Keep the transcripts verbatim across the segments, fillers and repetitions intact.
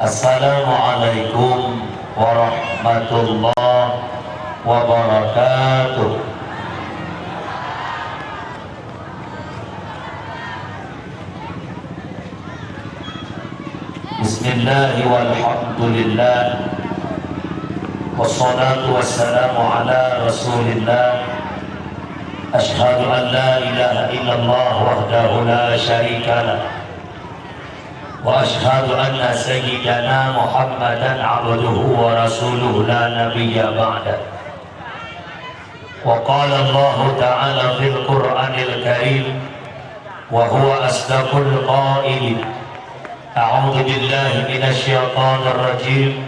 Assalamualaikum warahmatullahi wabarakatuh. Bismillah walhamdulillah. Wassalatu wassalamu ala Rasulillah. Asyhadu an la ilaha illallah wahdahu la syarika lah. Wa asyhadu anna sayyidana Muhammadan abduhu wa rasuluh la nabiyya ba'dah. Wa qala Allahu ta'ala fil Qur'anil Karim, wa huwa asdaqul qailin. A'udzu billahi minasy syaithanir rajim.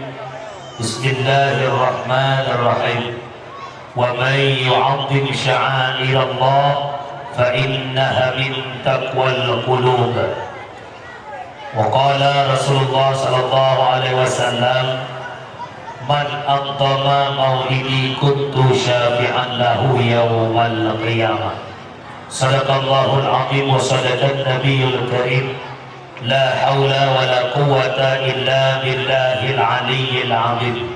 Bismillahirrahmanirrahim. Wa man yu'azzim sya'airallah fa innaha min taqwal qulub. Wa qala Rasulullah sallallahu alaihi wasallam, "Man 'azzama maulidi kuntu syafi'an lahu yaumal qiyamah." Sadaqallahul azim wa sadaqan nabiyul karim. La haula wa la quwwata illa billahil aliyyil azim.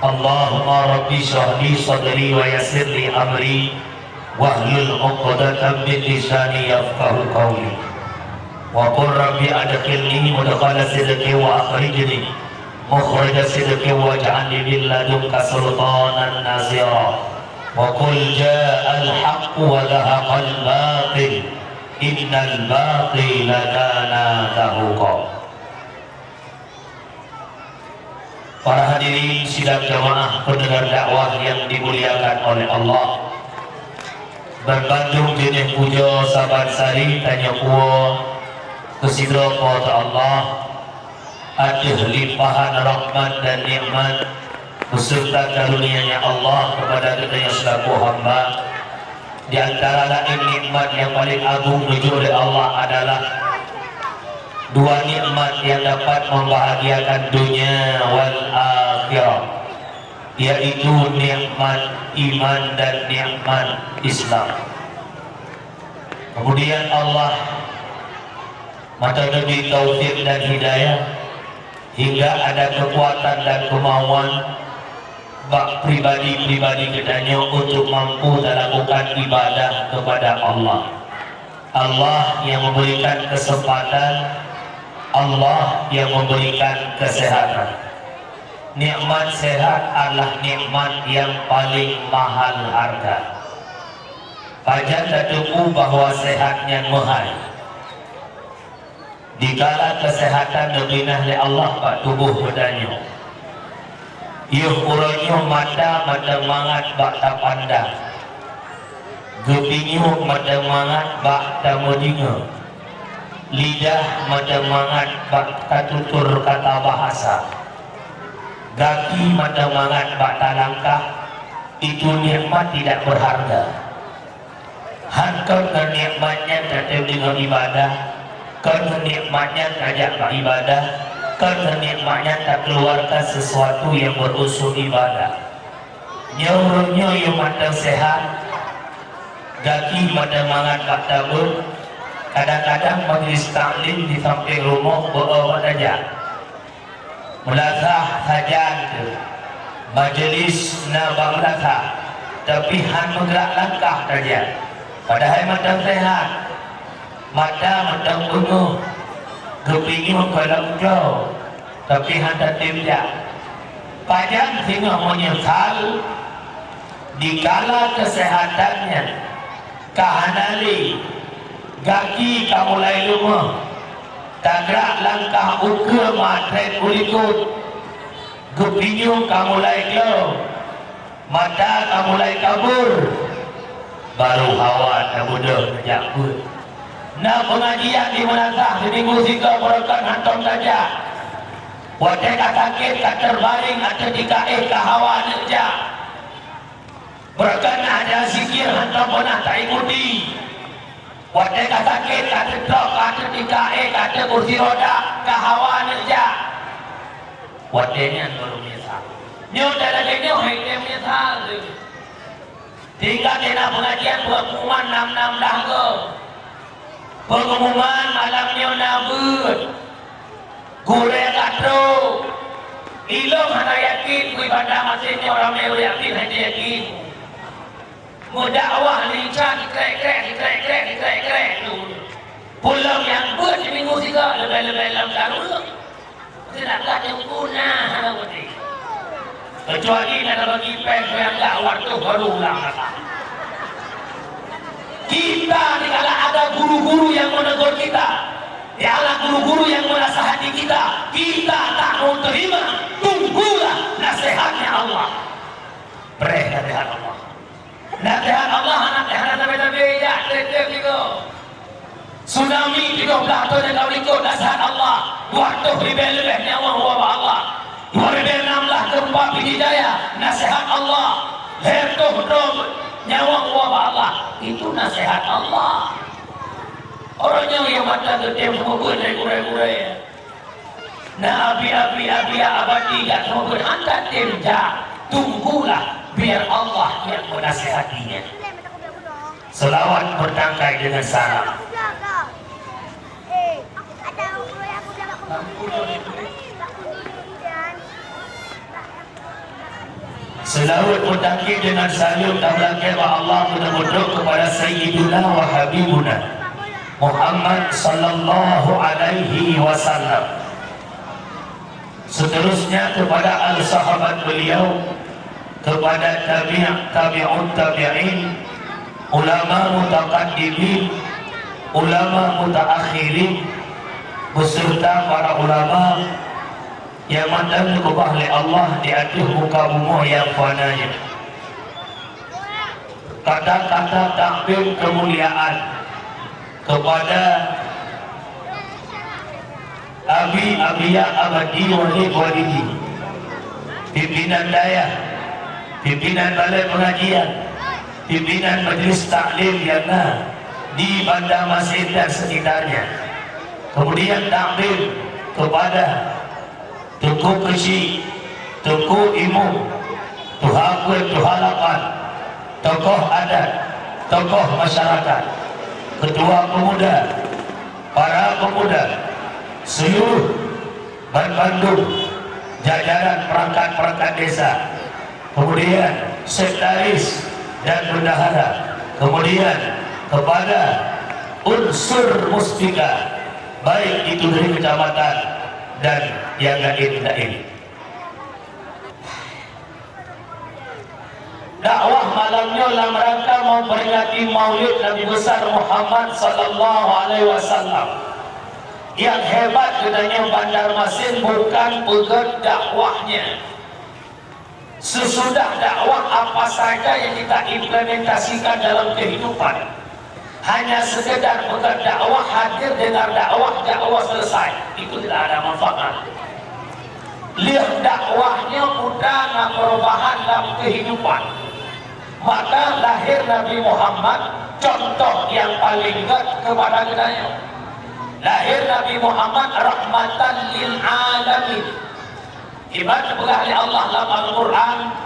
Allahumma rabbi shrah li sadri wa yassir li amri wahlul 'uqdatam min lisani yafqahu qawli. Wa qul rabbi adkhilni mudkhala sidqin wa akhrijni mukhraja sidqin waj'al li min ladunka sultanan nasira. Wa qul ja'al haqqu wa zahaqal batil. Innal batila kana zahuqa. Para hadirin sidang jamaah pendengar dakwah yang dimuliakan oleh Allah, banmandum jeuneh pujoe saban sari tanyoe puwoe keu sidroe Po teu Allah, ateueh limpahan rahmat dan nikmat beserta karunia-Nya Allah kepada geutanyoe selaku hamba. Di antara laén nikmat nyang paleng agung neujok lé Allah adalah dua nikmat nyang dapat membahagiakan dunia wal akhirah, yaitu nikmat iman dan nikmat Islam. Kemudian Allah mantong neubri taufik dan hidayah, hingga ada kekuatan dan kemauan bak pribadi-pribadi geutanyoe untuk mampu talakukan ibadah kepada Allah. Allah yang memberikan kesempatan, Allah yang memberikan kesehatan. Nikmat sehat adalah nikmat yang paling mahal harga. Pajan tateupeue bahwa sehat nyan meuhai. Dikala keuseuhatan neubri na lé Allah bak tuboh geutanyoe, yoh uroe nyoe mata mantong mangat bak tapandang, geupinyueng mantong mangat bak tameudeungoe, lidah mantong mangat bak tatutur kata bahasa, gaki mantong mangat bak talangkah, itu nikmat tidak berharga. Han kon keu nikmat nyan tatem deungon ibadah, kon keu nikmat nyan tajak bak ibadah, kon keu nikmat nyan takeuluwarkan sesuatu nyang berunsur ibadah. Nyoe ureuëng nyoe nyang mantong sehat, gaki mantong mangat bak tabeuet, kadang-kadang majlis taklim di sampéng rumoh beu-o bak tajak. Meulasah sajan teuh, majelis na bak meulasah, tapi han meugrak langkah tajak. Padahai mantong sehat, mata mantong beungoh, geupinyueng gohlom cloe, tapi han tatem jak. Pajan singoh meunyeusal dikala keuseuhatan nyan ka hana lé, gaki ka mulai leumoh, tagrak langkah ukeue matrét u likot, geupinyueng ka mulai glôh, mata ka mulai kabur, barô hawa tabeudôh neujak beuet. Na peungajian di meulasah, siminggu sigoe beureukat hántom tajak. Watée ka sakét, ka teubaréng ateueh tika éh, ka hawa neujak. Beureukat na ajaran zikir hántom peunah taikuti. Watée ka sakét, ka teutrok, ka teutika éh, ka teukursi roda, ka hawa neujak. Watée nyan baru meunyeusal. Nyoe lagée nyoe hai teu meunyeusal. Tinggai na peungajian pengumuman nam-nam dah go. Pengumuman malam nyoe na beuet. Gurée ka trok. Ilôn hana yakin, bui Banda Masin nyoe ramé ureuëng yakin hana yakin. Meudakwah lincah dikrek-krek, dikrek-krek, dikrek-krek tu. Pulang nyang beuet di minggu sigoe leubeh-leubeh lam karu. Seunakan nyang guna hana beuti. Kecuali na tabagi péng nyang gak waktu baru ulang datang. Kita dikala ada guru-guru yang menegur kita, dikala guru-guru yang menasihati kita, kita tak mau terima, tunggulah nasihatnya Allah. Preh nasihat Allah. Nasihat Allah hana, hana tabe-tabe jak teuh-teuh tiga. Tsunami tiga belas thon nyang ka likot, nasihat Allah. Dua ratus ribèe leubeh nyawöng ubak Allah. Dua ribèe enam belas gempa Pidie Jaya, nasihat Allah. Lhèe reutôh droe nyawöng ubak Allah. Itu nasihat Allah. Ureuëng nyang mata geutem meubeuet lé gurèe-gurèe. Na abi-abi, abi abadi jak seumeubeuet hana tem jak, tunggulah biar Allah yang menasihatinya. Selawat bertangkai dengan salam. Seulaweuet meutakét deungon saleuem tameulakée bak Allah meunan meutrok keupada Sayyiduna wa Habibuna Muhammad sallallahu alaihi wasallam. Seterusnya kepada al sahabat beliau, kepada tabi', tabi'ut tabi'in, ulama mutaqaddimin, ulama mutaakhirin, beserta para ulama nyang mantong geukeubah lé Allah di ateueh muka bumoe nyang fana nyoe. Kata-kata takzim keumuliaan kepada abi-, abiya abadi walid walidi, pimpinan dayah, pimpinan balai pengajian, pimpinan majlis taklim nyang na di Banda Masin dan sekitarnya. Kemudian takzim kepada Teungku Keuchik, Teungku Imum, Tuha Peuet, Tuha Lapan, tokoh adat, tokoh masyarakat, ketua pemuda, para pemuda, seluruh banbandum jajaran perangkat-perangkat desa, kemudian sekretaris dan bendahara, kemudian kepada unsur muspika, baik itu dari kecamatan dan yang lain-lain. Dakwah malam nyoe lam rangka memperingati Maulid Nabi Besar Muhammad sallallahu alaihi wasallam. Yang hebat geutanyoe Banjarmasin bukan peugét dakwahnya. Sesudah dakwah, apa saja yang kita implementasikan dalam kehidupan, hanya sekedar peugét dakwah, hadir dengar dakwah, dakwah selesai, itu tidak ada manfaat. Lheueh dakwah nyoe peugah na perubahan dalam kehidupan. Maka lahir Nabi Muhammad, contoh yang paling gét kepada geutanyoe. Lahir Nabi Muhammad rahmatan lil alamin. Iban peugah lé Allah lam Al-Qur'an,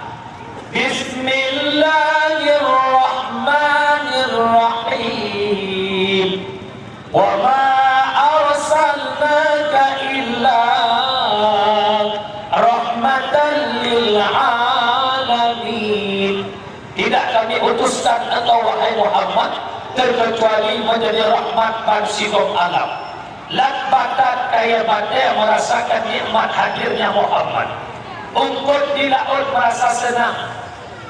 "Bismillahirrahmanirrahim. Wa ma arsalnaka illa rahmatan lil alamin." Tidak Kami utuskan engkau, wahai Muhammad, terkecuali menjadi rahmat ban sigom alam. Lat batat kayèe batèe merasakan nikmat hadirnya Muhammad. Ungkot di laôt merasa senang,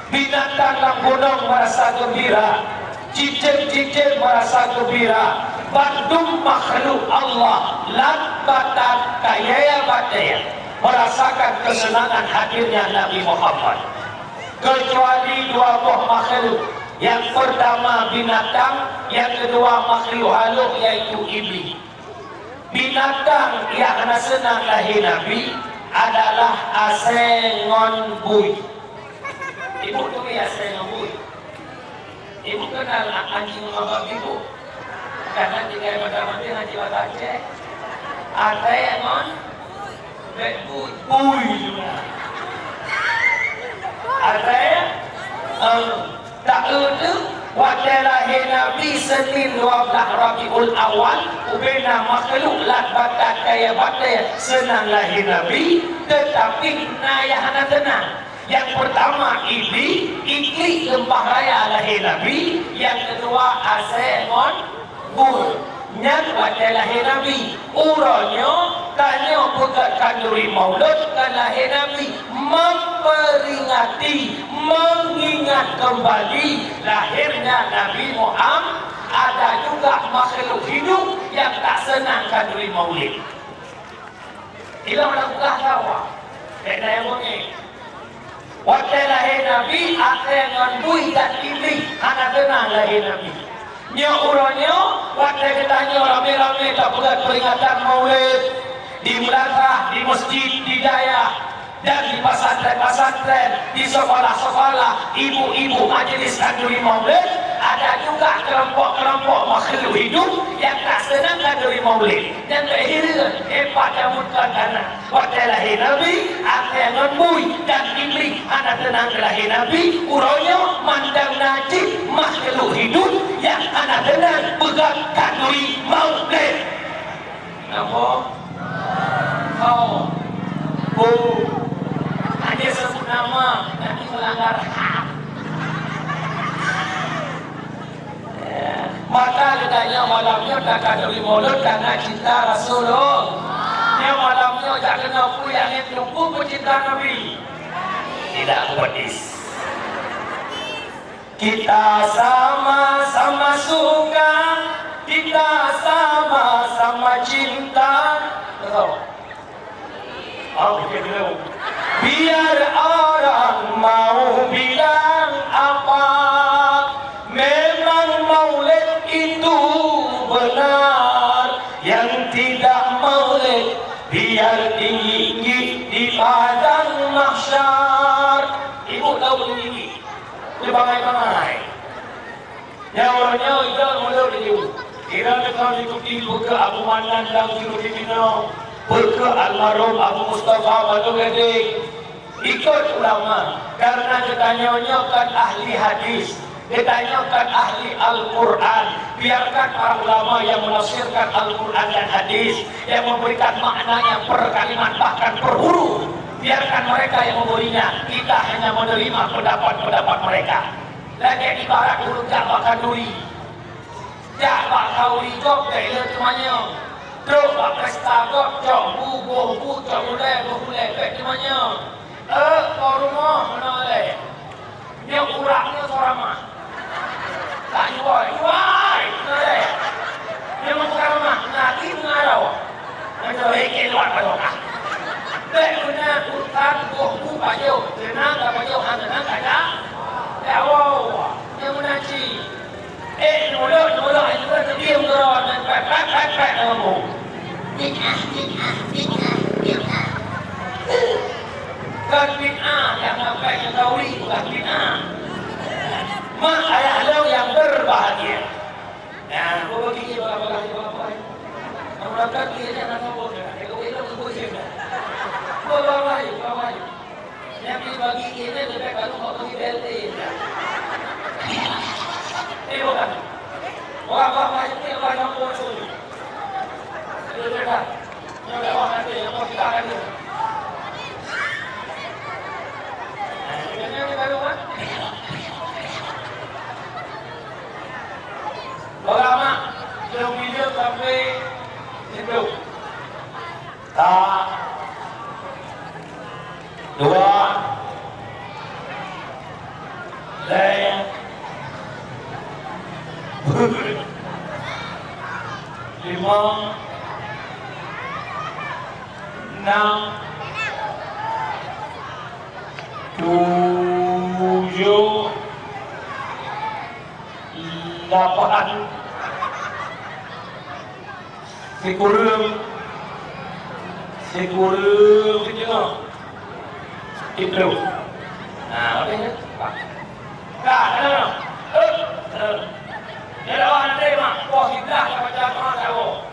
binatang lam gunong merasa gembira, cicém-cicém merasa gembira, bandum makhluk Allah lat batat kayèe batèe merasakan kesenangan hadirnya Nabi Muhammad. Kecuali dua boh makhluk, yang pertama binatang, yang kedua makhluk halus, yaitu iblis. Binatang nyang hana seunang lahé Nabi adalah asèe ngon bui. Ibu turi asèe ngon bui? Ibu kenal anjing sama babi, Bu? Karena tinggal pada mati ngaji bahasa Aceh. Asèe ngon bui, bui juga. Asèe, eh, tak ada. Watèe lahé Nabi Senin dua belas Rabiul Awal, Bubena makhluk lat batat kaya batée seunang lahé Nabi, teutapi na nyang hana teunang. Nyang peurtama Iblis, Iblis leumpah raya lahé Nabi, nyang keudua asée ngon buet. Nyan watée lahé Nabi. Uroe nyoe tanyoe peugét khanduri Maulud keu lahé Nabi, memperingati, mengingat kembali lahirnya Nabi Muhammad. Ada juga makhluk hidup nyang tak seunang khanduri Maulid. Ilong lam peugah sawa, bék na nyang beungéh. Watée lahé Nabi, asée ngon bui dan Iblis hana seunang lahé Nabi. Nyoe uroe nyoe, watée geutanyoe ramé-ramé tapeugét peuringatan Maulid di meulasah, di meuseujid, di dayah, dan di pasantren-pasantren, di sekolah-sekolah, ibu-ibu majelis khanduri Maulid, ada juga kelompok-kelompok makhluk hidup nyang tak seunang khanduri Maulid. Nyan bék hireuen, hebat nyang bukan kana. Watée lahé Nabi, asée ngon bui dan Iblis hana seunang keu lahé Nabi, uroe nyoe mantong na cit makhluk hidup nyang hana seunang peugét khanduri Maulid. Napa? Ho. Ho. Hana seubut nama, nanti melanggar ham. Maka geutanyoe malam nyoe takhanduri Maulud karena cinta Rasulullah. Nyoe malam nyoe jak keunoe peue nyang teungku peucinta Nabi. Tidak kupetis. Kita sama-sama suka, kita sama-sama cinta. Betul. Biar orang mau bilang apa, memang Maulid itu benar. Yang tidak Maulid, biar tinggi di padang mahsyar. Ibu tahu tinggi? Dia bangai-bangai. Nyoe uroe nyoe idol mulod laju. Kira deungon ikuti peue keu Abu Manan dan Juru Piminoe, peue keu almarhum Abu Mustafa Batu Gading. Ikut ulama, karena geutanyoe nyoe kan ahli hadis, geutanyoe kan ahli Al-Quran. Biarkan para ulama yang menafsirkan Al-Quran dan hadis, yang memberikan maknanya per kalimat bahkan per huruf. Biarkan mereka yang memberinya. Kita hanya menerima pendapat-pendapat mereka. Lagée ibarat ureuëng jak bak khanduri. Jak bak khanduri gob bék le teumanyong. Trok bak pesta gob cok bu, boh bu, cok ulée, boh ulée bék teumanyong. Eh, po rumoh meunoe lé. Nyoe urak nyoe soe ramah. Tak iwoe, iwoe, meunoe lé. Nyoe meubukan ramah, nati meungarô. Nyoe heke luwat barokah. Bék meunan urusan boh bu pajoh, seunang ka pajoh, hana seunang ka jak. Ya Allah, nyang meunan cit. Eh, nulok, nulok, itu kan teudiam keudroe, pek, pek, pek, pek, ngon bu. Bid'ah, bid'ah, bid'ah, bid'ah. Kan bid'ah, nyang sampai ngon khanduri bukan bid'ah. Mak ayah lôn nyang berbahagia. Nah, bu bagi dia, bagi, bagi, bagi, bagi. Orang kaki dia nak nombor dia. Dia kata, "Elok, elok, elok." Bawa, bawa, bawa. Nyang bagi ini lebih kalau mau bagi B L T. Eh, bukan. Bawa, bawa, bawa, itu yang bawa nombor tu. Itu dia dah. Yang lewat nanti, yang mau kita akan tu. Nah, ini, ini baru, kan? Ulama, jeuem-jeuem sampai situ. Sa, dua, lhée, lima, enam, tujoh, lapan, sikureueng, sikureueng sikureueng. Itu. Nah, oke, ya. Pak. Nah, nah, nah. Eh, eh. Dia lawan nanti, Mak. Wah, kita macam mana, tahu?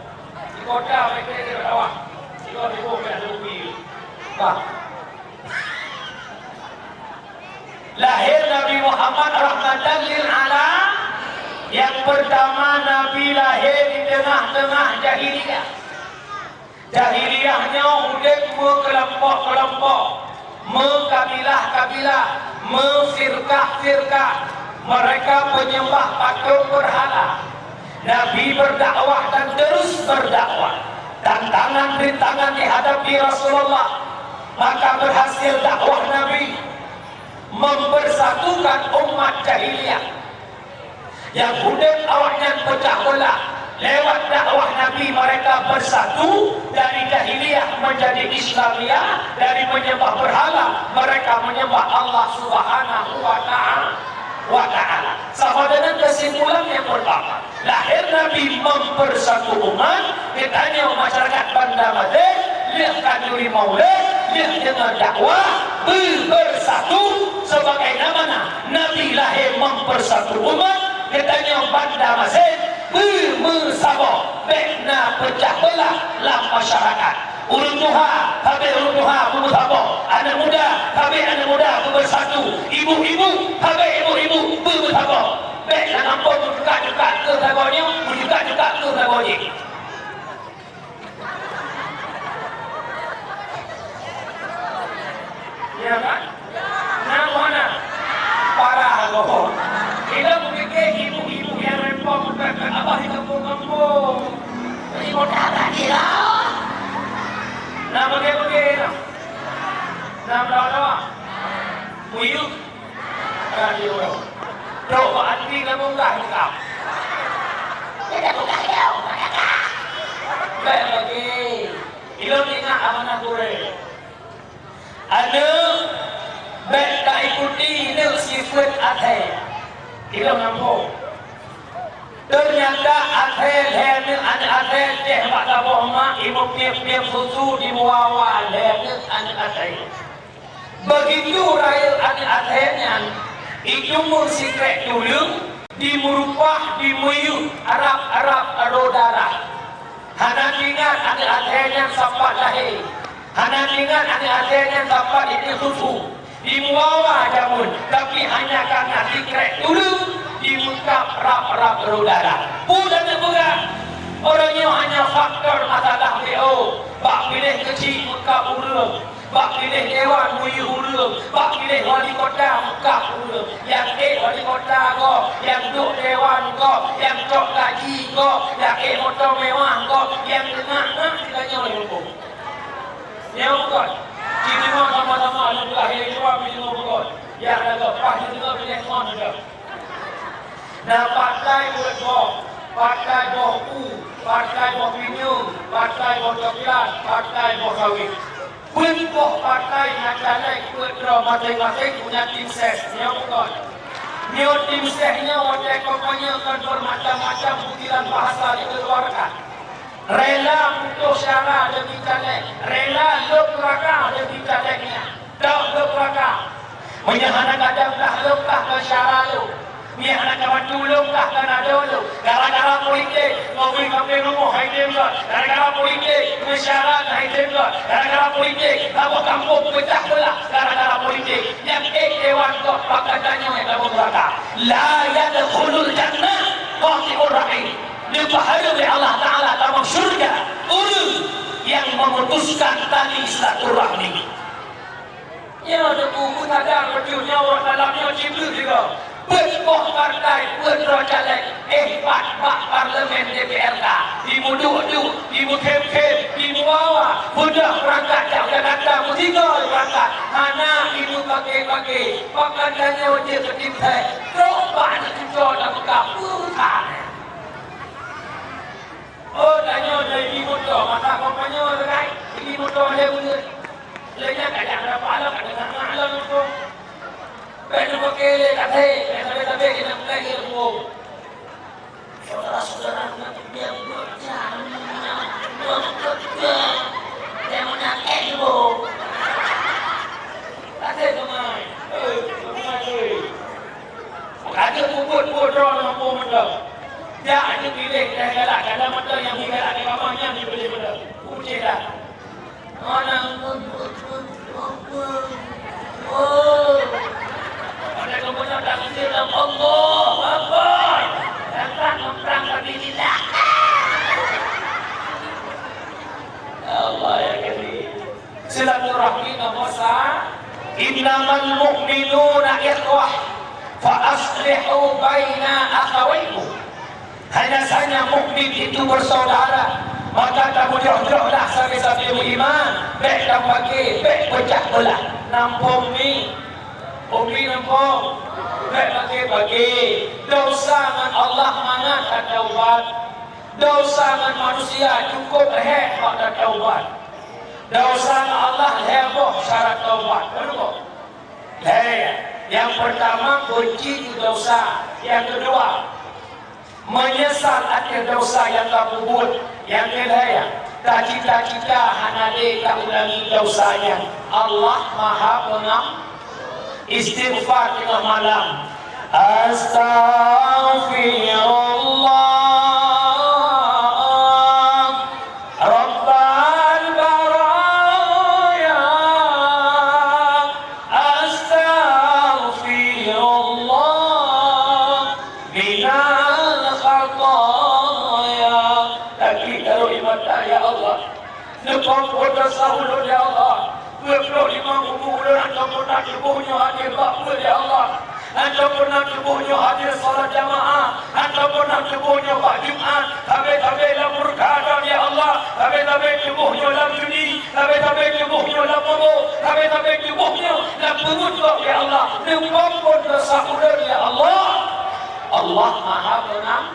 Di kota, mereka dia lawan. Di kota, di kota, di kota. Pak. Lahir Nabi Muhammad rahmatan lil alam. Yang pertama Nabi lahir di teungoh-teungoh jahiliyah. Jahiliyah nyoe udeb meukelompok-kelompok, meukabilah-kabilah, meufirkah-firkah. Mereka penyembah patung berhala. Nabi berdakwah dan terus berdakwah. Tantangan, rintangan dihadapi Rasulullah, maka berhasil dakwah Nabi mempersatukan umat jahiliyah. Nyang udeb awaknyan peucah beulah. Lewat dakwah Nabi, mereka bersatu dari jahiliyah menjadi Islamiyah, dari menyembah berhala, mereka menyembah Allah Subhanahu wa Ta'a-, wa Ta'ala. Sama dengan kesimpulan yang pertama, lahir Nabi mempersatu umat, geutanyoe masyarakat Banda Madé, lheueh khanduri maulid, lheueh deungoe dakwah, beu-, bersatu, sebagaimana Nabi lahé mempersatu umat, geutanyoe Banda Madé beumeusaboh, bék na peucah beulah lam masyarakat. Ureuëng tuha, sabe ureuëng tuha beumeusaboh, aneuëk muda, sabe aneuëk muda beubeusatu, ibu-ibu, sabe ibu-ibu beumeusaboh. Bék na gampông meucukat-cukat keu saboh nyoe, meucukat-cukat keu saboh jih. Ya kan? Nah, mana? Parah loh. Kita berpikir ibu-ibu yang rempong, abah di kampung-kampung. Beri modal lagi lah. Nah, bagi-bagi lah. Nah, berdoa-doa. Buyuk. Trok bak anti na munggah muka. Dia dah munggah dia, munggah dia. Baik lagi. Ilong ingat amanah gurée. Aneuk, bék taikuti neuk sifeuet athée. Ilong nambong. Ternyata athée lhée neuk aneuk athée teh bak saboh mak, imeupiep-piep susu di muwa-wa lhée neuk aneuk athée. Begitu rayeuk aneuk athée nyan, icumur sikrék tuleueng, dimeurupah, dimeuyueb, rab-rab roe darah. Hana teuingat aneuk athée nyan sampat lahé. Hana teuingat aneuk athée nyan sampat itiek susu. Dimuwa-wa jameun, tapi hanya karena sikrék tuleueng, dimeukab rab-rab roe darah. Peue lagée peugah, ureuëng nyoe hanya faktor masalah W O, bak piléh keuchik meukab ureuëng. Bak piléh dewan meuyueb ureuëng, bak piléh wali kota meukab ureuëng, nyang ék wali kota gob, nyang duek dewan gob, nyang cok gaji gob, nyang ék moto mewah gob, nyang teungoh-teungoh geutanyoe lé muphom. Nyoe bukon. Ci deungoe sama-sama, lôn peugah lé dua, ci deungoe bukon. Nyang lagée paih ci deungoe piléh ngon lagée. Na partai buet boh, partai boh u, partai boh pinyueng, partai boh coklat, partai boh sawit. Peuet boh partai na caleg peuet droe maséng-maséng punya tim ses. Nyoe bukon. Nyoe tim ses nyoe watée kampanye kon bermacam-macam butiran bahasa dikeluarkan. Rela putôh syara demi caleg, rela lom neuraka demi caleg nyan. Tok lom neuraka. Meunyoe hana gadam kah lom kah keu syara lom. Meunyoe hana kabantu lom kah keu nado lom. Gara-gara politik, ngon bui kampé rumoh hai tem gét. Gara-gara politik, keu syara hai tem gét. Gara-gara politik, saboh kampung peucah beulah. Gara-gara politik, nyang ék dewan gob pakat tanyoe nyang ka lom neuraka. La yadkhulul jannah qati'ur rahim. Dipahala lé Allah Ta'ala tamong syurga ureuëng nyang memutuskan tali silaturahmi. Nyoe Teungku, peusadar beutôi nyoe ureuëng dalam nyoe cit beuet sigoe. Peuet boh partai, peuet droe caleg, eh, pat bak parlemen D P R ka. Dimuduek-duek, dimukhém-khém, dimuwa-wa, peugah beurangkat jak Jakarta, meusigoe beurangkat. Hana dimupaké-paké, pakon tanyoe jeuet keu tim ses. Trok bak aneuk cucoe tapeugah peue that. Oh, tanyoe dari ibu moto, masa kampanye lagée ibu moto lé buleuen. Lé nyan ka jak dapat lom, ka deungoe lom tu. Bék neupaké lé kasé, bék sabe-sabe keuneuk peugah ilmu. Saudara-saudara, dia bekerja, dia bekerja. Dia menang ilmu. Kasé teuma. Eh, teuma, eh. Ka jeuet peubuet-buet droe lam kampung mantong. Jak neupiléh nyang galak, kadang mantong nyang galak di kamoe nyan neupiléh mantong. Ucéh dah. Mana peubuet-buet kampung. Oh. Pada kamoe nyan takbir lam Allahu Akbar. Datang ngon prang sabilillah. Silaturahmi ngon basa, "Innamal mu'minuna ikhwah, fa aslihu baina akhawaikum." Hanya saja mukmin itu bersaudara, maka tameujroh-jrohlah sabe-sabe meuiman, bék tapake, bék peucah beulah. Nampông mi, umi nampông, bék pake-pake. Desya ngon Allah mangat tataubat. Desya ngon manusia cukup hék bak tataubat. Desya ngon Allah lhèe boh syarat taubat. Beutôi? Lhèe. Nyang peurtama, beunci keu desya. Nyang keudua, meunyeusal ateueh desya nyang ka peubuet. Nyang keulhèe, tacita-cita hana lé taulangi desya nyan. Allah Maha Peungam-, Istighfar teungoh malam. Astaghfirullah, Rabbal baraya. Astaghfirullah minal khataya. Lagi taruh di mata, ya Allah. Neupampon desya ulôn, ya Allah. Peuet ploh limong umu ulôn hantom pernah tuboh nyoe hadir bak peuet, ya Allah. Hantom pernah tuboh nyoe hadir salat jamaah. Hantom pernah tuboh nyoe bak Jumat. Sabe-sabe lam murka droe, ya Allah. Sabe-sabe tuboh nyoe lam judi. Sabe-sabe tuboh nyoe lam mabök. Sabe-sabe tuboh nyoe lam peungeuet gob, ya Allah. Neupampon desya ulôn, ya Allah. Allah Maha Peungam-,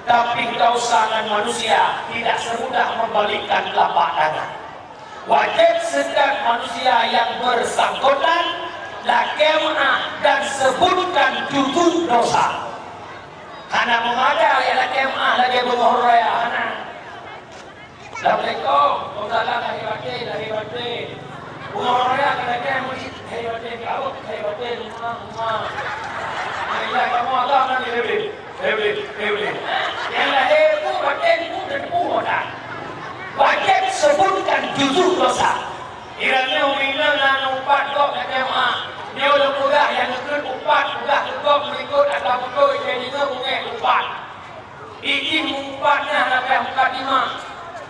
Tapi desya ngon manusia tidak semudah membalikkan telapak tangan. Wajéb setiap manusia yang bersangkutan lakée meu'ah dan sebutkan tujuh dosa. Hana meumada ya lakée meu'ah lagée beungoh raya, hana. Assalamualaikum. Waalaikumsalam, lahé batin, lahé batin. Uroe raya kadang-kadang meusit, lahé batin, kawök, lahé batin, uma, uma. Nah, iya, kamoe agam nan di Hebrew. Hebrew, Hebrew. Nyang lahé bu batin, bu dan bu mata. Wajéb sebutkan tujuh dosa. Iranyoe uroe nyoe na upat gob lakée meu'ah. Nyoe lôn peugah nyang geukheun upat, peugah keu gob meulikot ata beutôi, jadi nyoe bungéh upat. Idin meuupat nyan lapéh mukadimah.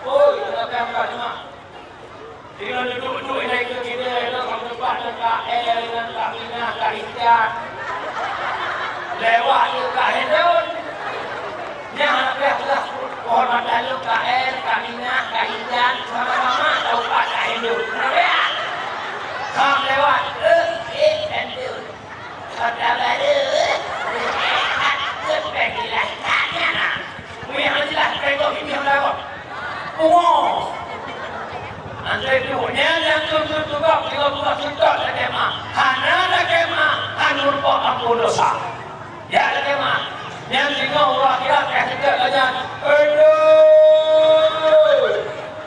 Oi, lapéh mukadimah. Tinggai duek-duek ilée keu kidée, lom teumpat teuka él ngon Kak Minah, Kak Ican. Lewat keu Kak Hendon. Nyan lapéh blah pohon mata lôn Kak Él, Kak Minah, Kak Ican, sama-sama taupat Kak Hendon. Kenapa ya? Ham lewat, eh, eh, Hendon. Kota baru, eh, leupah jeulaih that nyan na. Meuihan jeulaih pengok ini hana kok. Pungo. Antai tu, nyan nyang tu, tu, tu, bak, tiga puluh seutôt lakée meu'ah. Hana lakée meu'ah, hana meurumpok ampôn desya. Ya lakée meu'ah. Nyan singoh uroe akhirat ka seutôt lagée nyan. Aduh.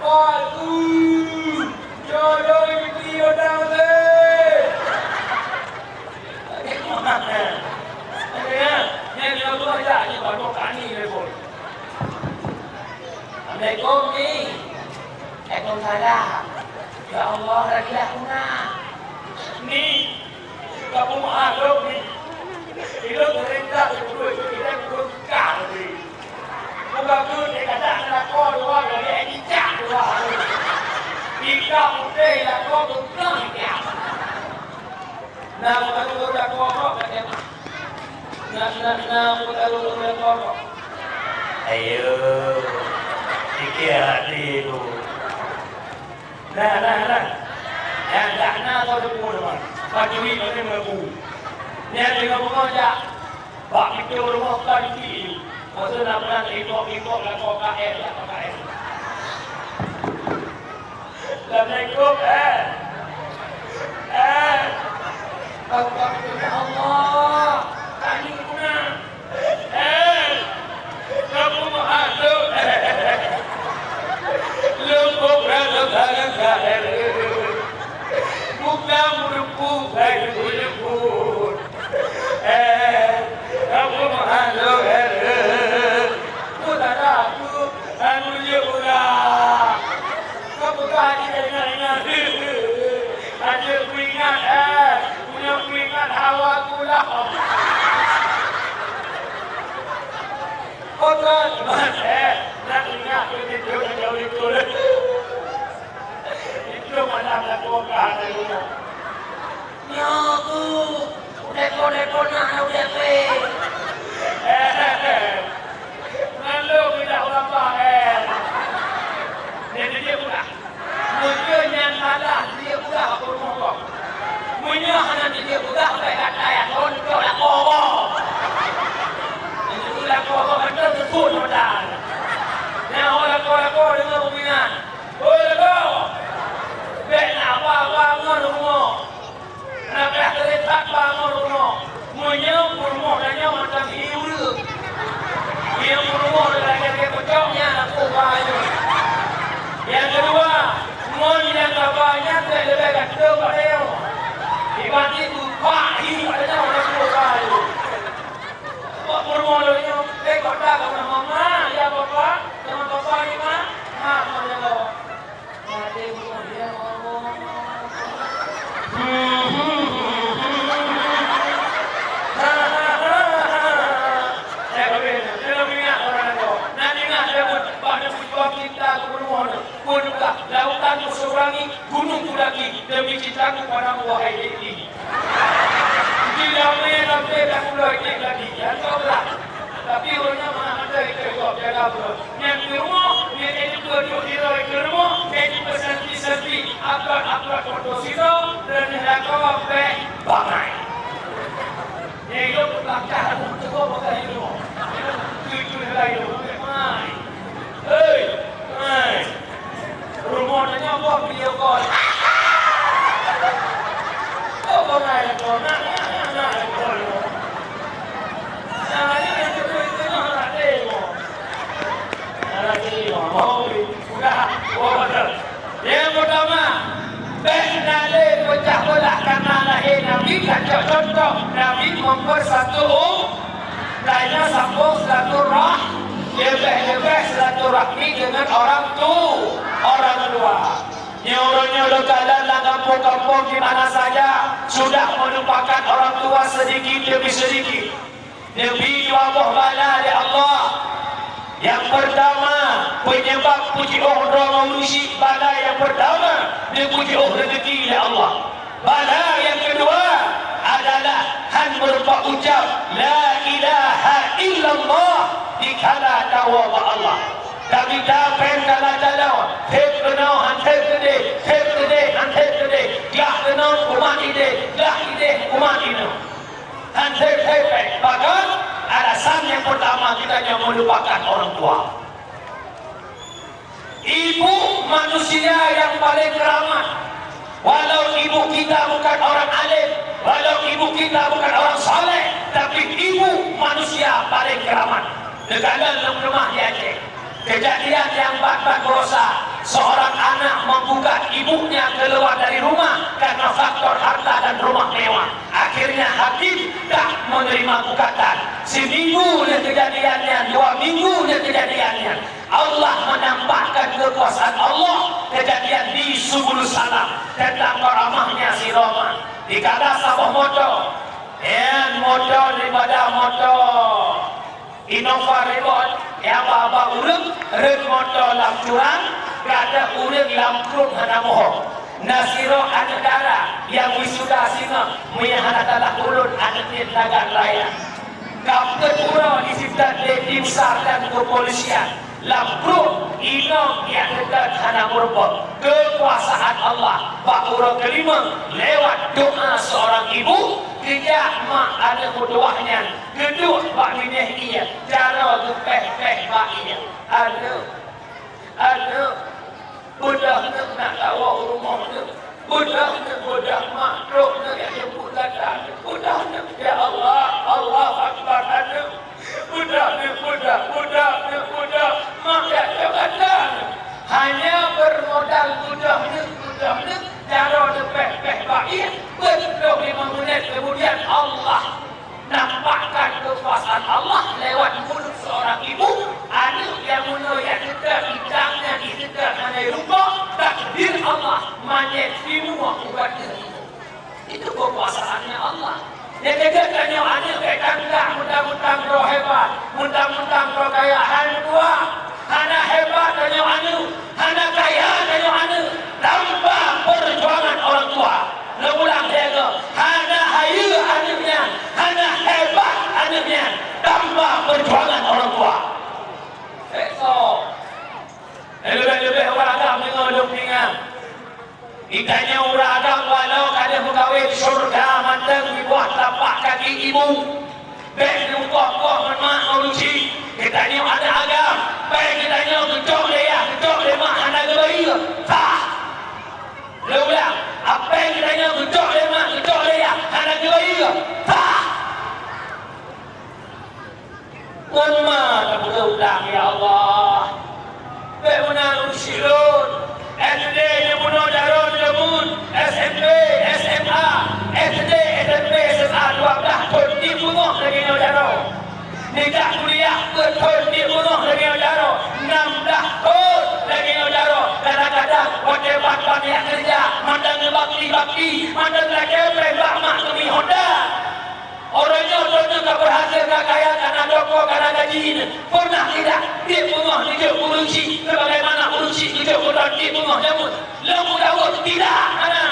Palsu. Jodoh di piti udang seh. Assalamualaikum, Mi. Waalaikumsalam. Ya Allah, lagi aku nak. Mi, kamu maklum, Mi. Ilok perintah sepuluh itu kita pun kali. Bukan tu, dia kata, ada kau dua, dia cicak dua. Kita putih, ada kau bukan, ya. Na, bukan tu, ada kau, kau, kata, na, na, na, bukan tu, ada kau, kau. Ayo, pikir hati tu. Nah, nah, nah. Nyang dak na soe teupeu teuma. Pancuri ngon meubeu. Nyan teungoh beungoh jak. Bak pintoe rumoh ka dupi. Masa na meunan ikok-ikok lakoe K L, lakoe K L. Assalamualaikum, eh. Eh. Apa tu, ya Allah? Tanya guna. Eh, kamu masuk. Lubuk rasa tangan saya. Bukan merupu saya menyebut. Eh, kamu masuk. Bukan aku, anu je pula. Kamu tadi ingat-ingat. Aja ku ingat, eh. Punya ku ingat hawa ku lah. Oke, Mas, eh, nak ingat begitu, begitu. Itu malam Telepon-telepon na, na udép, eh. Ngon lôn peudah ureueng bah, eh. Dia, dia, dia pula. Meunyoe nyan salah, dia pula aku rumoh kau. Meunyoe hana dia pula, baik kata ya, kau cok lakoe kau. Itu lakoe kau, betul, betul, modal. Nyan, oh, lakoe, lakoe, deungoe peuingat. Oi, lakoe. Bèk na apa-apa ngon rumoh. Reudah teuretak bangon rumoh. Meunyoe peurumoh tanyoe macam hi ureueng. Meunyoe peurumoh lagèe-lagèe peucok nyan, aku ba nyoe. Nyang keudua, ngon nyang kaba nyan bèk leubeh ganteng bak tanyoe. Iban jih beupak hi bak tanyoe, aku ba nyoe. Bak peurumoh lôn nyoe, eh, kota ka mama, ya papa, sama papa ni, ma. Ma, ma, ya Allah. Lautan kuseuberangi, gunong kudaki, demi cintaku padamu, wahai Dek Li. Di dalam maya sampai dah mulai cek lagi, ya, kau belah. Tapi ureueng nyan meunan hana ikôt gob jaga buet. Nyan keu rumoh, nyan jadi peuduek nilai keu rumoh, jadi peusanti-santi, upload-upload foto sidroe, dan lakoe bèk bangai. Nyan ilôn peugah dah, aku cuba peugah ilôn. Tujuh nilai ilôn, bèk bangai. Hei, hei. Rumoh tanyoe boh video call. Oh, bangai lakoe, nak, nak, nak, nak lakoe. Nah, ini yang kedua itu, nak, nak tengok. Nah, nak tengok. Oh, udah. Oh, betul. Yang pertama, bèk na lé peucah beulah karena lahé Nabi, ka cok contoh Nabi mempersatu um-, Tanyoe sambông silaturah-, leubeh-leubeh silaturahmi dengan orang tu-, orang tua. Nyoe uroe nyoe lôn kalon lam gampông-gampông di mana saja sudah melupakan orang tua sedikit demi sedikit. Neubi dua boh bala lé Allah. Nyang peurtama, peunyeubab peujiôh droe manusia, bala nyang peurtama, neupeujiôh reuzeki lé Allah. Bala nyang keudua adalah han meurumpok ucab, "La ilaha illallah," dikala tawoe bak Allah. Tamita péng dalam jalan, thép keunoe, han thép keudeh, thép keudeh, han thép keudeh, glah keunoe, umat ideh, glah ideh, umat inoe. Han thép-thép péng. Pakon? Alasan nyang peurtama, geutanyoe meulupakan orang tua. Ibu manusia yang paling keramat. Walau ibu kita bukan orang alim, walau ibu kita bukan orang saleh, tapi ibu manusia paling keramat. Neukalon lam rumah di Aceh. Kejadian yang bat-bat berosa, seorang anak menggugat ibunya keluar dari rumah karena faktor harta dan rumah mewah. Akhirnya hakim tak menerima gugatan. Seminggu lheueh kejadian nyan, dua minggu lheueh kejadian nyan, Allah menampakkan kekuasaan Allah, kejadian di Subulus Salam, tentang karamahnya si Roma. Dikala saboh moto, nyan moto daripada moto Innova Revolt, nyang ba-ba ureueng rhot moto lam jurang, gata ureueng lam krueng hana mohom. Na sidroe aneuk dara nyang wisuda singoh, meunyo hana salah ulôn aneuk miet Nagan Raya. Ka peuet uroe jiseutôt lé tim SAR dan kepolisian. Lam krueng inong nyang teutot hana meurumpok. Keukuasaan Allah. Bak uroe keulima, lewat doa seorang ibu, geujak mak aneuk meutuwah nyan geuduek bak binéh ie, jaroe geupéh-péh bak ie. Aneuk, aneuk, beudôh neuk nak kawoe u rumoh neuk. Beudôh neuk, beudôh mak, trok neuk jak jemput gata. Beudôh neuk, ya Allah, Allahu Akbar, aneuk. Beudôh neuk, beudôh, beudôh neuk, beudôh, mak jak cok gata. Hanya bermodal beudôh neuk, beudôh neuk, jaroe neuk péh-péh bak ie, peuet ploh limong menit kemudian Allah nampakkan kekuasaan Allah lewat mulut seorang ibu, aneuk nyang meunyoe jak teutot, i cang nyan jiseutôt hana jirumpok, takdir Allah manyét simuwa ubat nyan. Itu kekuasaannya Allah. Nyang keujeuet tanyoe aneuk bék tangka, mentang-mentang droe hebat, mentang-mentang droe kaya, hai meutuwah. Hana hebat tanyoe aneuk, hana kaya tanyoe aneuk, tanpa perjuangan orang tua. Lôn ulang lhèe goe, hana hayeue aneuk nyan, Tanyoe ureueng agam walau ka deuh meukawen, syurga mantong di bawah tapak kaki ibu. Bèk neukoh-koh ngon mak ngon uci. Geutanyoe aneuk agam, bèk geutanyoe geucok lé yah, geucok lé mak hana geubayeue. Tah! Lôn ulang, apèng geutanyoe geucok lé mak, geucok lé yah hana geubayeue. Tah! Ngon ma tapeudong utang, ya Allah. Bèk meunan ureueng syiek lôn. S D nyang bunoe jaroe lôn, S M P, S M A, S D, S M P, S M A dua blah thôn tiep beungoh lagèe nyoe jaroe. Nibak kuliah peuet thôn tiep beungoh lagèe nyoe jaroe. Nam blah thôn lagèe nyoe jaroe. Kadang-kadang watèe ban-ban jak keureuja, mantong neubakti-bakti, mantong lakèe prèh bak mak keumieng Honda. Uroe nyoe droeneuh ka beurhasil, ka kaya, ka na toko, ka na gaji. Pernah tidak tiep beungoh neujok ureueng syiek sebagaimana ureueng syiek geujok keu droeneuh tiep beungoh jameun? Lôn peujaweueb, tidak, hana.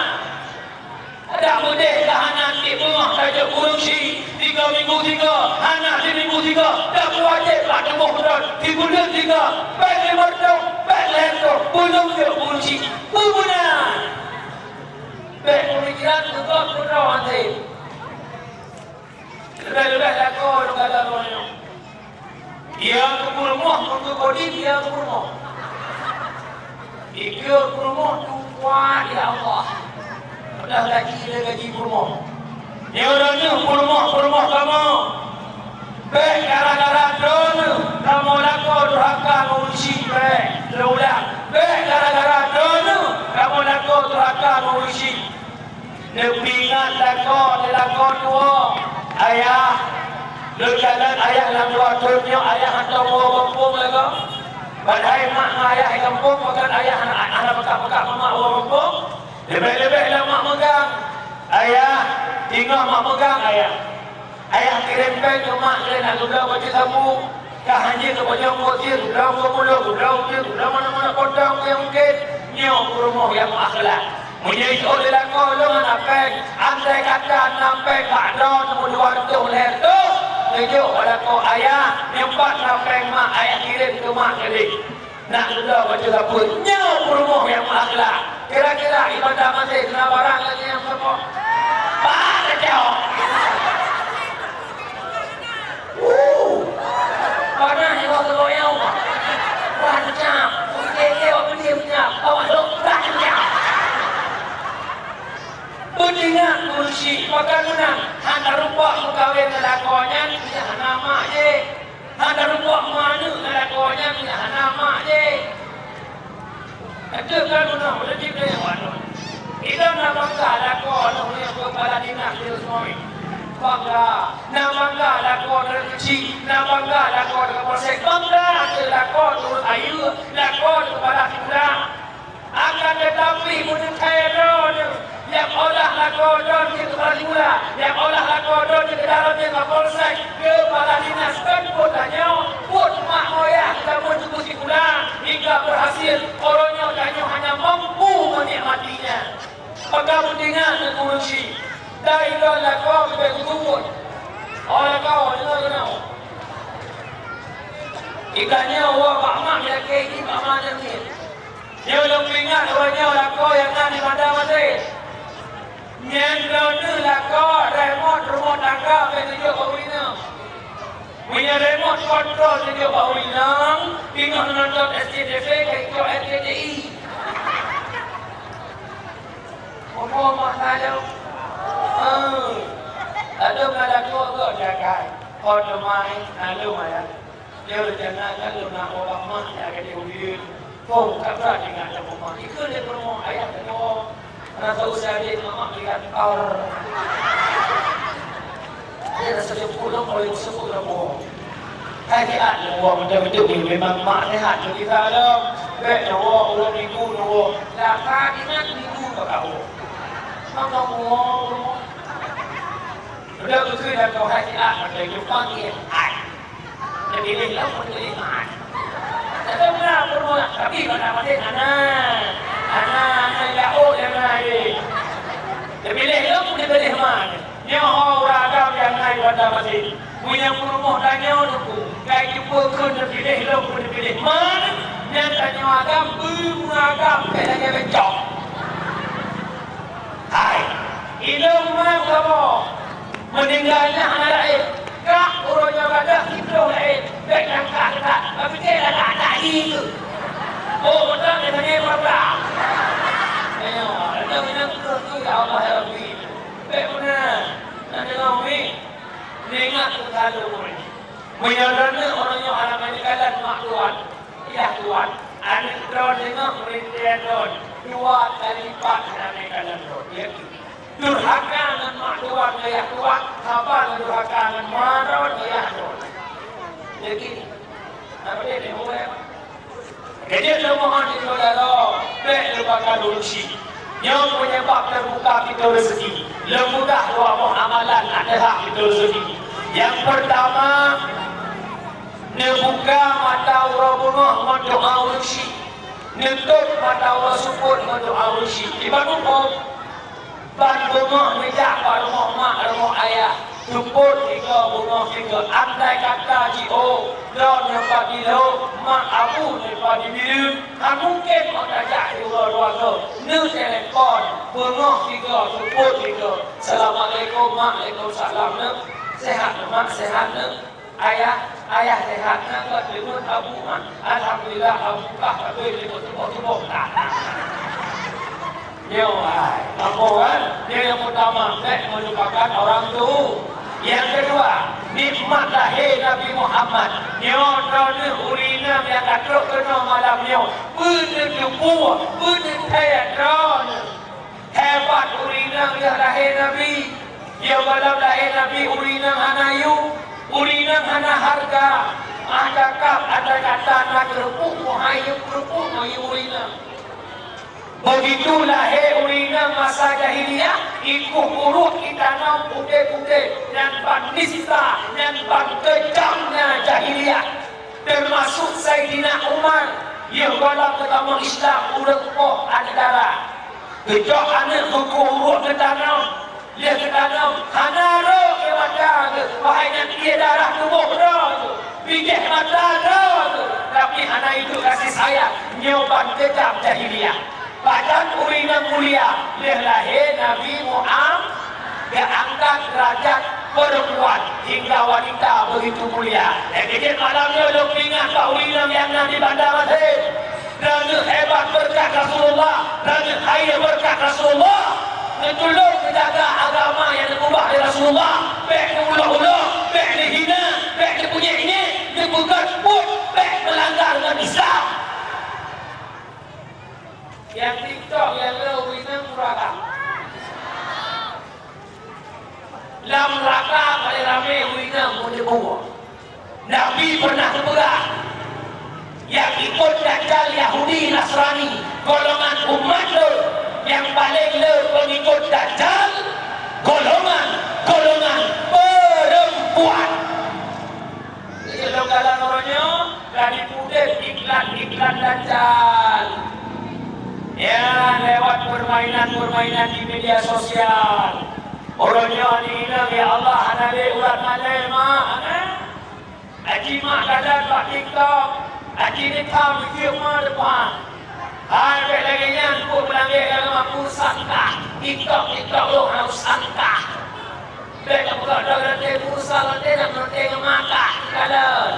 Adak meudeh ka hana tiep beungoh tajok ureueng syiek, tiga minggu tiga, hana siminggu tiga, dak meuwajéb bak tuboh droeneuh, sibuleuen tiga, bèk limong reutôh, bèk lhèe reutôh, beungoh jok ureueng syiek. Peue meunan? Bèk peumikiran keu gob keudroe até. Leubeh-leubeh lakoe lôn gata droeneuh. Ia keu peurumoh, keu kodim ia keu peurumoh. Dikeue peurumoh tu kuat, ya Allah. Padahai gaji lé gaji peurumoh. Nyoe droeneuh peurumoh-peurumoh kamoe. Bèk gara-gara droeneuh kamoe lakoe durhaka ngon ureueng syiek, bèk. Lôn ulang, bèk gara-gara droeneuh kamoe lakoe durhaka ngon ureueng syiek. Neupeuingat lakoe, lakoe tuwoe. Ayah, lôn kalon ayah lam dua thôn nyoe, ayah hantom woe gampông lagoe. Padahai mak ngon ayah di gampông, pakon ayah hana, hana peugah-peugah bak mak woe gampông. Leubeh-leubeh lam mak meugang. Ayah, teungoh mak meugang, ayah. Ayah kirém péng keu mak keu lé na geubloe bacut sapu, ka hanjeuet keu panyöng kok sie, geubloe keu mulo, geubloe keu sie, geubloe meunan-meunan potong keu nyang mungken. Nyoe peurumoh nyang meuakhlak. Meunyoe jiôh lé lakoe lôn hana péng, andai kata na péng bak droe teuma dua reutôh lhèe reutôh, neujok bak lakoe ayah, nyoe pat na péng mak, ayah kirém keu mak keu lé. Nak geudoe bacut sapeue, nyoe peurumoh nyang meuakhlak. Kira-kira di Banda Masin na barang lagèe nyan meusaboh? Bah teucok! Uh! Panas nyoe saboh nyoe! Bah teucok! Oke, oke, awak beli punya. Awak lok, bah teucok! Beuingat ureueng syiek, pakon meunan, hana rumpok meukawen ngon lakoe nyan, hana mak jih. Hana rumpok meuaneuk ngon lakoe nyan, hana mak jih. Ka teuka guna, ulôn cit lé ngon lôn. Ilôn na bangga lakoe lôn nyang keu kepala dinas di Lusmoi. Bangga. Na bangga lakoe lôn keuchik, na bangga lakoe lôn polsek. Bangga keu lakoe lôn ayeue, lakoe lôn kepala sikula. Akan teutapi, meuneukai droeneuh nyang olah lakoe droeneuh keu kepala sikula, nyang olah lakoe droeneuh keu dalam nyoe kapolsek, keu kepala dinas, kan buet tanyoe, buet mak moyah geutamong teungku sikula, hingga beurhasil, uroe nyoe tanyoe hana mampu meunikmatinya. Maka beutingat keu ureueng syiek, dari droe lakoe leubeh geutuwot. Oh lakoe, deungoe keunoe. Itanyoe woe bak mak meulakèe jih bak mak nyan miet. Nyoe lôn peuingat uroe nyoe lakoe nyang na di Banda Masin. Nyan droeneuh lakoe remote rumoh tangga bèk neujok bak ureueng inong. Meunyoe remote kontrol neujok bak ureueng inong, teungoh neunonton S C T V ka icok R T C I. Muphom mak na lom. Eh, ladôm na lakoe gèt jagai. Oh teuma, na lom ayah. Nyoe rencana kan lôn na woe bak mak nyang ka di Huyen. Phôn, ka brat ingat lom mak. Ikheun lé peurumoh ayah teuka. Rasa usah adék mak meulihat. Ar. Dia rasa dia pulang oleh sebut lom woe. Hai siat lom woe, beutôi-beutôi memang mak sihat lom kita lom. Bèk nyoe woe, uroe Minggu nyoe woe. Laka ingat Minggu bak kamoe. Maka woe, uroe. Udah beutôi dah kau hai siat, maka jumpa dia. Hai. Teupiléh lom peupiléh mat. Tapi beuna peurumoh, tapi bak na maté hana. Hana, hana jaoh nyang na jih. Teupiléh lom peupiléh mat. Nyoe ho ureueng agam nyang na di Banda Masin. Meunyoe peurumoh tanyoe teungku, kai jumpa kheun teupiléh lom peupiléh mat, nyan tanyoe agam beumeugam bèk lagèe beucok. Meunyoe droeneuh ureueng nyoe hana meukalon mak tuan, yah tuan, aneuk droeneuh deungoe peurintah droeneuh dua kali lipat hana meukalon droeneuh. Yakin. Durhaka ngon mak tuan ngon yah tuan, haba ngon durhaka ngon ma droeneuh ngon yah droeneuh. Yakin. Apa dia ni? Keujeuet lôn mohon di saudara, bék lupakan ureueng chik. Nyoe peunyeubab teubuka pintoe rezeki. Lôn peugah dua boh amalan ateueh hak pintoe rezeki. Nyang peurtama, neubuka mata uroe beungoh ngon doa ureueng chik. Neutôb mata uroe seupôt ngon doa ureueng chik. Kiban muphom? Ban beungoh neujak bak rumoh mak, rumoh ayah, seupôt tiga beungoh tiga, andai kata jiôh, droeneuh pat jilhok, mak abu neuh pat jibireuen, hana mungken mak tajak di uroe dua goe, neutelepon, beungoh tiga, seupôt tiga, "Assalamualaikum, Mak." "Waalaikumsalam, Neuk." "Sehat, Mak?" "Sehat, Neuk." "Ayah, ayah sehat na?" "Ka deungon abu, Mak?" "Alhamdulillah, abu kah ka tuboh-tuboh na." Nyoe hai, apa kan? Nyoe nyang peurtama, bék meulupakan orang tu. Nyang keudua, nikmat lahé Nabi Muhammad. Nyoe droeneuh ureueng inong nyang ka trok keunoe malam nyoe, beuneuteupeu, beuneuthèe droeneuh. Hebat ureueng inong yoh lahé Nabi. Yoh gohlom lahé Nabi ureueng inong hana yue, ureueng inong hana hareuga. Maka kab ata kata na keureupuk meuhai yue keureupuk meuhai ureueng inong. Beugitu lahé ureueng inong masa jahiliyah, ikuh uruek itanom putéh-putéh, nyan ban nista, nyan ban keujamnya jahiliyah. Teumasuk Saidina Umar, yoh gohlom geutamong Islam ureueng poh aneuk dara. Geujok aneuk geukuh uruek geutanom, lheueh geutanom hana rhot keu mata geuh, padahai nyan ie darah tuboh droe geuh, bijéh mata droe geuh, tapi hana iduek kasih sayang, nyoe ban keujam jahiliyah. Pajan ureueng inong mulia, lheueh lahé Nabi Muhammad, geuangkat derajat perempuan hingga wanita begitu mulia. Nyang keujeuet malam nyoe lôn peuingat bak ureueng inong nyang na di Banda Masin. Droeneuh hebat beureukat Rasulullah, droeneuh kaya beureukat Rasulullah. Neutulông neujaga agama nyang neukeubah lé Rasulullah. Bék neuuloe-uloe, bék neuhina, bék neupunyék-inyék, neupeugét buet, bék meulanggar ngon Islam. Nyang TikTok nyang le ureueng inong nuraka. Lam nuraka paleng ramé ureueng inong meunyeubue. Nabi pernah geupeugah, "Nyang ikot Dajjal Yahudi Nasrani, golongan umat lôn nyang paleng le peungikot Dajjal, golongan, golongan perempuan." Jadi, lôn kalon uroe nyoe ka jipeudeh iklan-iklan Dajjal. Ya, lewat permainan-permainan di media sosial. Uroe nyoe aneuk inong, ya Allah, hana lé ulat malée, mak, hana. Aci mak gadang bak TikTok, aci neutam jeuet ma depan. Hai, bék lagée nyan, peue meulangée agama, peue sangka. TikTok, TikTok, lôn hana sangka. Bék ka peugah droe geutanyoe peue sangka, geutanyoe na meunurot geutanyoe maka, kalon.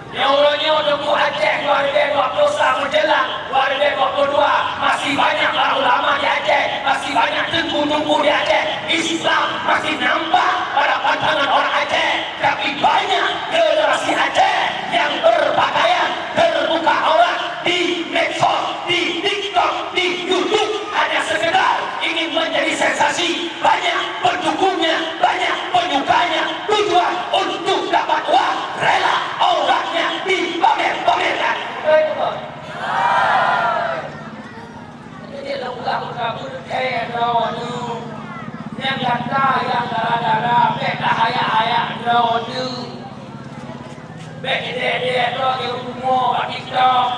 Nyoe uroe nyoe Teungku Aceh dua ribèe dua ploh sa meujalan, dua ribèe dua ploh dua, masih banyak para ulama di Aceh, masih banyak teungku-teungku di Aceh. Islam masih nampak pada pandangan orang Aceh, tapi banyak generasi Aceh yang berpakaian terbuka aurat di medsos, di TikTok, di YouTube, hanya sekedar ingin menjadi sensasi. Banyak pendukungnya, banyak penyukanya. Tujuan untuk dapat uang, rela auratnya dipamer-pamerkan. Jadi, lôn peugah meukabu teuntèe droeneuh. Nyang gata nyang dara-dara, bék tahayak-hayak droeneuh. Bék idéh-idéh droe geurumoh bak TikTok.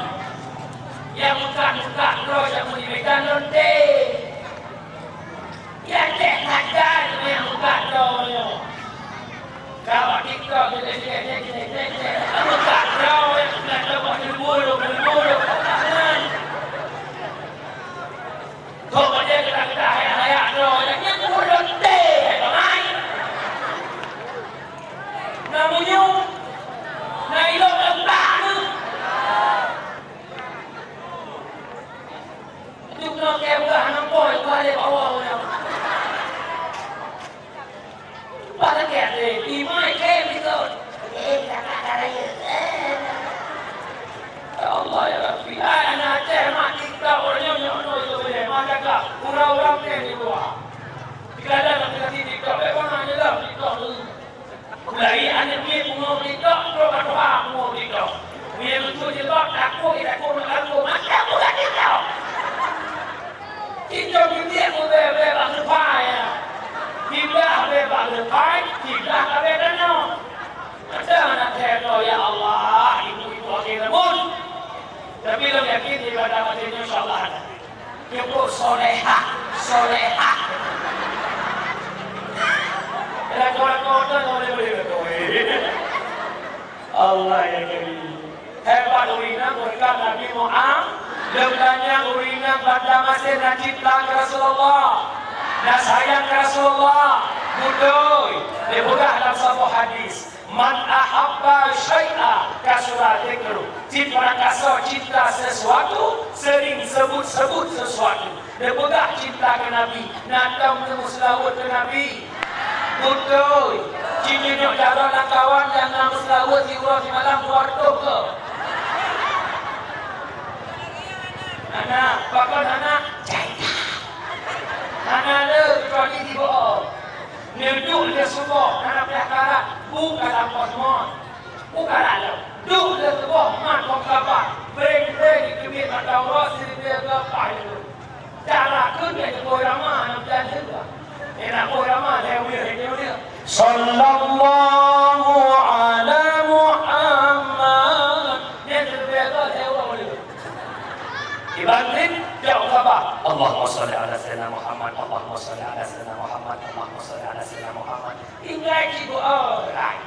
Nyang meukat-meukat droe nyang meunyoe dan lonte. Ya cék saja nyang meukat droe nyoe. Ka bak TikTok, cék, cék, cék, cék, cék, cék. Meukat droe nyang meukat droe, bak telepon, telepon. Kok bak dia keudak-keudak, hayak-hayak droe, nyang nyan ureueng lonte, hai pamain. Na meunyoe, na ilok leupah nyoe. Itu kena kaya peugah aneuk boh, itu ada bawah orang. Bah lagèe até, imai Nyebut solehah, solehah. Lakoe-lakoe tu boleh-boleh lakoe. Allah ya Karim. Hebat ureueng inong beureukat Nabi Muhammad. Lôn tanyong ureueng inong banda masin na cinta keu Rasulullah, na sayang keu Rasulullah. Beutôi. Dipeugah lam saboh hadis, "Man ahabba syai'a kasura dzikru." Sibarang kasoe cinta sesuatu, sering sebut-sebut sesuatu. Neupeugah cinta keu Nabi, na tom neumeuseulaweuet keu Nabi? Beutôi. Ci meunyoe jaroe lam kawan nyang na meuseulaweuet siuroe simalam dua reutôh keu? Hana, pakon hana? Jai that. Hana le, keucuali jiboh. Neuduek lé suboh, hana payah karat, bu ka lampôh seumon. Bu karat lom. Duek lé suboh, mat bông kaba. Breng-breng, jiteubiet mata uroe, siribèe keu paih lom. Cara kheun nyang geuboh rama nyang plan heuba. Nyang na boh rama lhèe uleue, lhèe uleue. Sallallahu ala Muhammad. Nyang geuboh lhèe uleue. Iban trép, jak u Ka'bah. Allahumma shalli ala sayyidina Muhammad, Allahumma shalli ala sayyidina Muhammad, Allahumma shalli ala sayyidina Muhammad. Tinggai cit geuorai.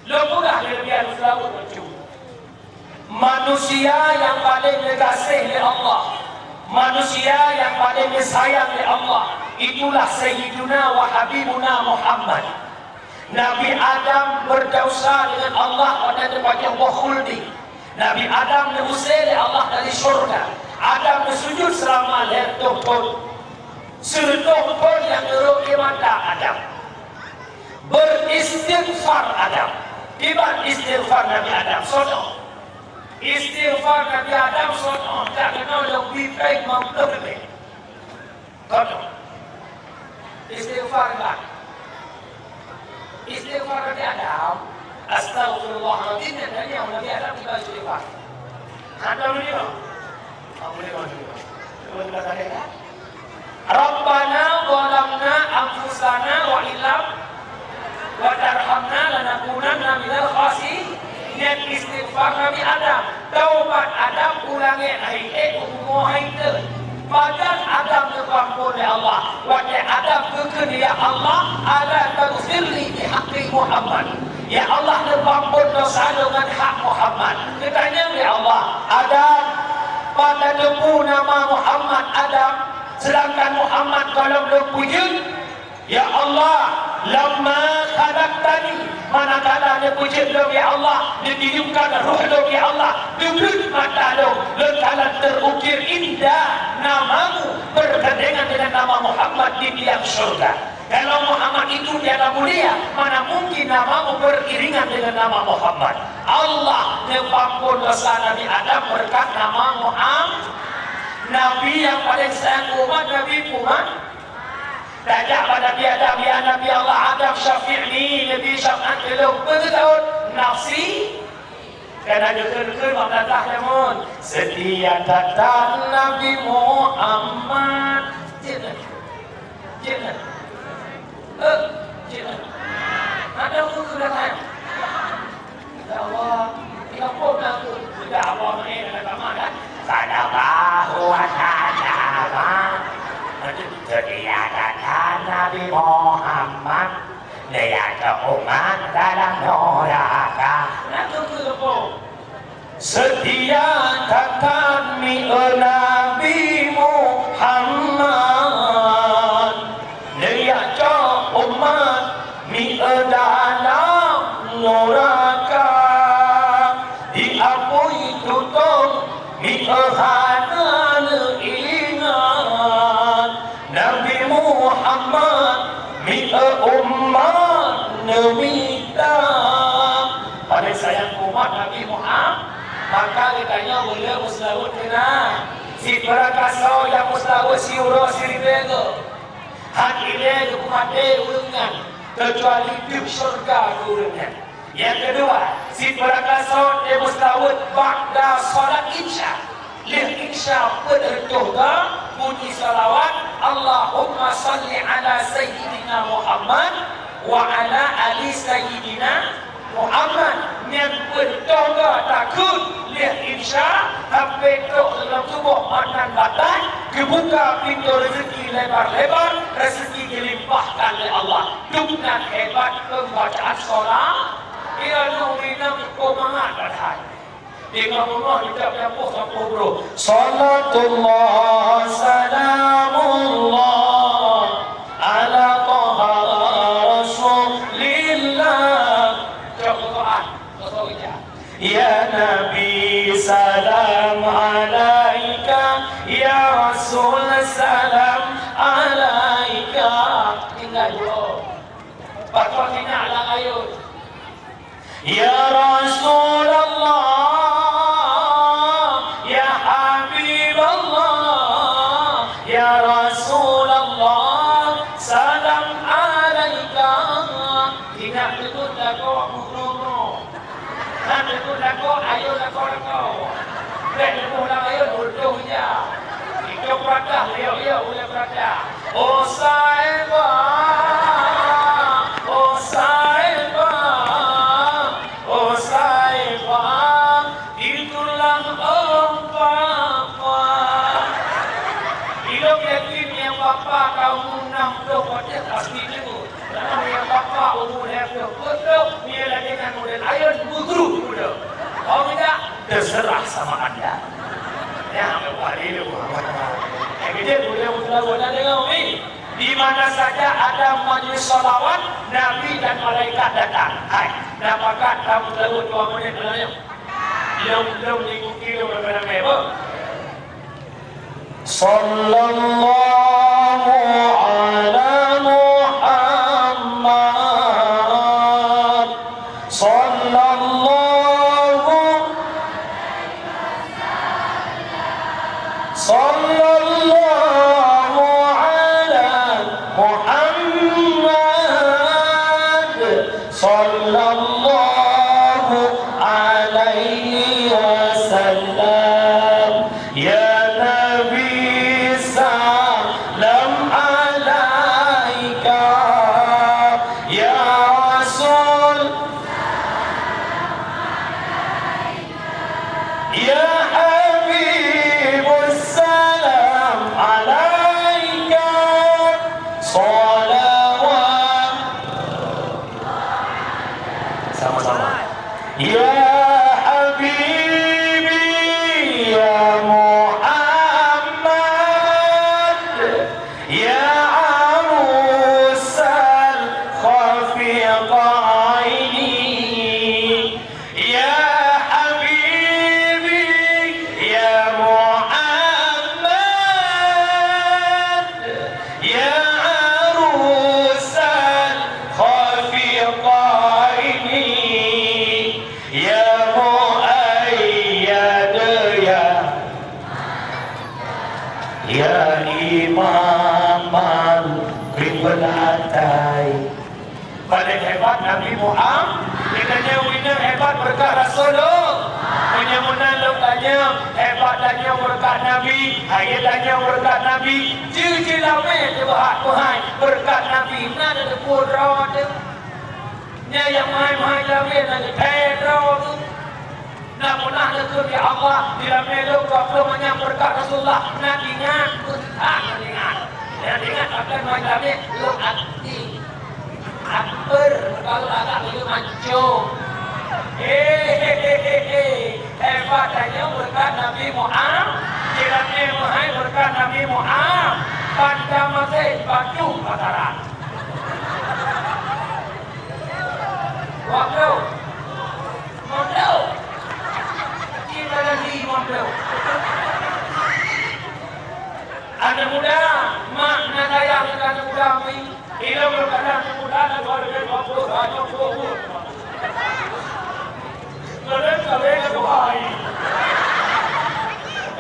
Lôn peugah keulebihan seulaweuet bacut. Manusia nyang paleng neugaséh lé Allah, manusia nyang paleng neusayang lé Allah, itulah Sayyiduna wa Habibuna Muhammad. Nabi Adam beudesya deungon Allah watèe teupajoh boh khuldi. Nabi Adam neuusé lé Allah dari syurga. Adam neusujut seulama lhèe reutôh thôn. Sireutôh thôn nyang geurok di mata Adam. Beristighfar Adam. Kiban istighfar Nabi Adam, soe teu'oh? Istighfar Nabi Adam, soe teu'oh? Takeunoe lôn bri péng limong ploh leubeh. Soe teu'oh? Istighfar Nabi Adam. Istighfar Nabi Adam. Astaghfirullahaladzim, nyang tadi Nabi Adam kiban istighfar. Hana meunyoe. Hana meunyoe. Cuba kita sadar, ya. Rabbana zalamna anfusana wa illam wa tarhamna lanakunanna minal khasirin. Nyan istighfar Nabi Adam. Taubat Adam ulangèe hai ék u bumoe hai teuk. Pajan Adam neupeuamphon lé Allah. Watèe Adam geukheun, "Ya Allah, ala taghfirli bihaqqi Muhammad." Ya Allah, neupeuamphon desya lôn ngon hak Muhammad. Geutanyong lé Allah, "Adam, pat tateupeue nama Muhammad Adam, seudangkan Muhammad gohlom lôn peujeuet?" "Ya Allah, lamma khalaqtani, manakala neupeujeuet lôn, ya Allah, neutiupkan roh lôn, ya Allah, teubleuet mata lôn, lôn kalon teuukir indah namamu bergandengan dengan nama Muhammad di tiang syurga." Kalau Muhammad itu tiada mulia, mana mungkin namamu beriringan dengan nama Muhammad? Allah neupeuamphon desya Nabi Adam beureukat nama Muhammad. Nabi nyang paleng sayang umat, Nabi umat. Tajak bak Nabi Adam, "Ya Nabi Allah Adam, syafi'ni, neubri syafaat keu lôn." Beutôi, "Nafsi." Kana geukheun-kheun bak peurintah jameun, "Seutia tatan Nabi Muhammad." Cit na. Cit na. Eh, cit na. Ada buku dah tayang. Ya Allah, ya Allah, ya Allah, main ada kamar kan? Sadaqallahu wa ta'ala. Seutia tatan Nabi Muhammad. Neuyak cok umat dalam neuraka. Nah, tu, tu, tu, tu. Seutia tatan mieu Nabi Muhammad. Neuyak cok umat mieu dalam neuraka. Di apui tutong mieu hana neuingat. Nabi Muhammad mieu umat neumita. Paléng sayang umat Nabi Muhammad, maka geutanyoe beuleueh meuseulaweuet keu na. Sipeurakasoe nyang meuseulaweuet siuroe siribèe goe. Han ilèe geupumaté ureueng nyan, keucuali deuh syeuruga keu ureueng nyan. Nyang keudua, sipeurakasoe nyang meuseulaweuet ba'da salat Isya. Lheueh Isya peuet reutôh goe bunyi salawat, "Allahumma shalli ala Sayyidina Muhammad wa ala ali Sayyidina Muhammad." Nyan peuet reutôh goe takheun Lheueh Isya sampai trok lam suboh mantong batai, geubuka pintoe rezeki lebar-lebar, rezeki geulimpahkan lé Allah. Dum nan hebat pembacaan solat, ia nyoe inong keu mangat batai. Imam Allah geucap nyan poh sampoe brôk. Salatullah salamullah ala Taha Rasulillah. Cok Quran, kosong ija. Ya Nabi salam alaika, ya Rasul salam alaika. Tinggai dua. Pakon tinggai lam ayat. Ya Rasulullah, ya Habiballah, ya Rasulullah, salam alaika. Ingat teupeu lakoe bunoe-bunoe. Kan teupeu lakoe, ayo lakoe-lakoe. Bèk leumoh lam ayat, bodoh ija. Itu peurata, liok-liok ulèe peurata. Oh Saibah, oh Saibah, oh Saibah, itulah oh Papa. Ilôn yakin nyang Papa ka umu nam ploh watèe pasti jeuet. Karena nyang Papa umu lhèe ploh peuet ploh, nyan lagèe nyan model ayôn beuguru muda. Oh tidak, terserah sama anda. Ya, Bapak Ibu. Eh, kejap, muda-muda, muda dengar, Umi. Di mana saja ada majelis salawat, Nabi dan malaikat datang. Hai, na pakat tamu tersebut dua menit dalam nyoe. Lom-lom diikuti lom ramai-ramai, apa? Sallallahu ala Muhammad. Sallallahu Sallallahu ala Muhammad, sallallahu alaihi wasallam. Ya Nabi, salam alaika. Ya Rasul, ya Habibus salam alaika, salawat. Sama-sama. Ya Habibi, ya Muhammad, ya Arusal Khafiqaini. Ya Habibi, ya Muhammad, ya Arusal Khafiqaini, ya Muayyad, ya, ya Imam Al-Qiblatain. Paléng hebat Nabi Muhammad. Geutanyoe inong hebat beureukat Rasulullah. Meunyoe meunan lôn tanyong, hebat tanyoe beureukat Nabi, hayeu tanyoe beureukat Nabi. Jeuet-jeuet lamé teuh beuhat keuhai beureukat Nabi, na teupeue droe teuh. Nyan nyang meuhai-meuhai lamé na teupeue droe teuh. Na peunah neukheun, "Ya Allah, di lamé lôn dua ploh manyam beureukat Rasulullah." Na ingat, beuthat na ingat. Na ingat, akan manyam lôn até. Akbar, kalau agak lôn mancung. Hehehe. Hebat tanyoe beureukat Nabi Muhammad. Di lamé meuhai beureukat Nabi Muhammad. Banda Masén, Bandung, Mataram. Waktu Mondok. Kita lagi mondok. Aneuk muda, mak na dayah ngon aneuk muda mi. Ilong kadang aneuk muda na dua ribu dua puluh, aneuk dua puluh. Kadang kawin aneuk hai.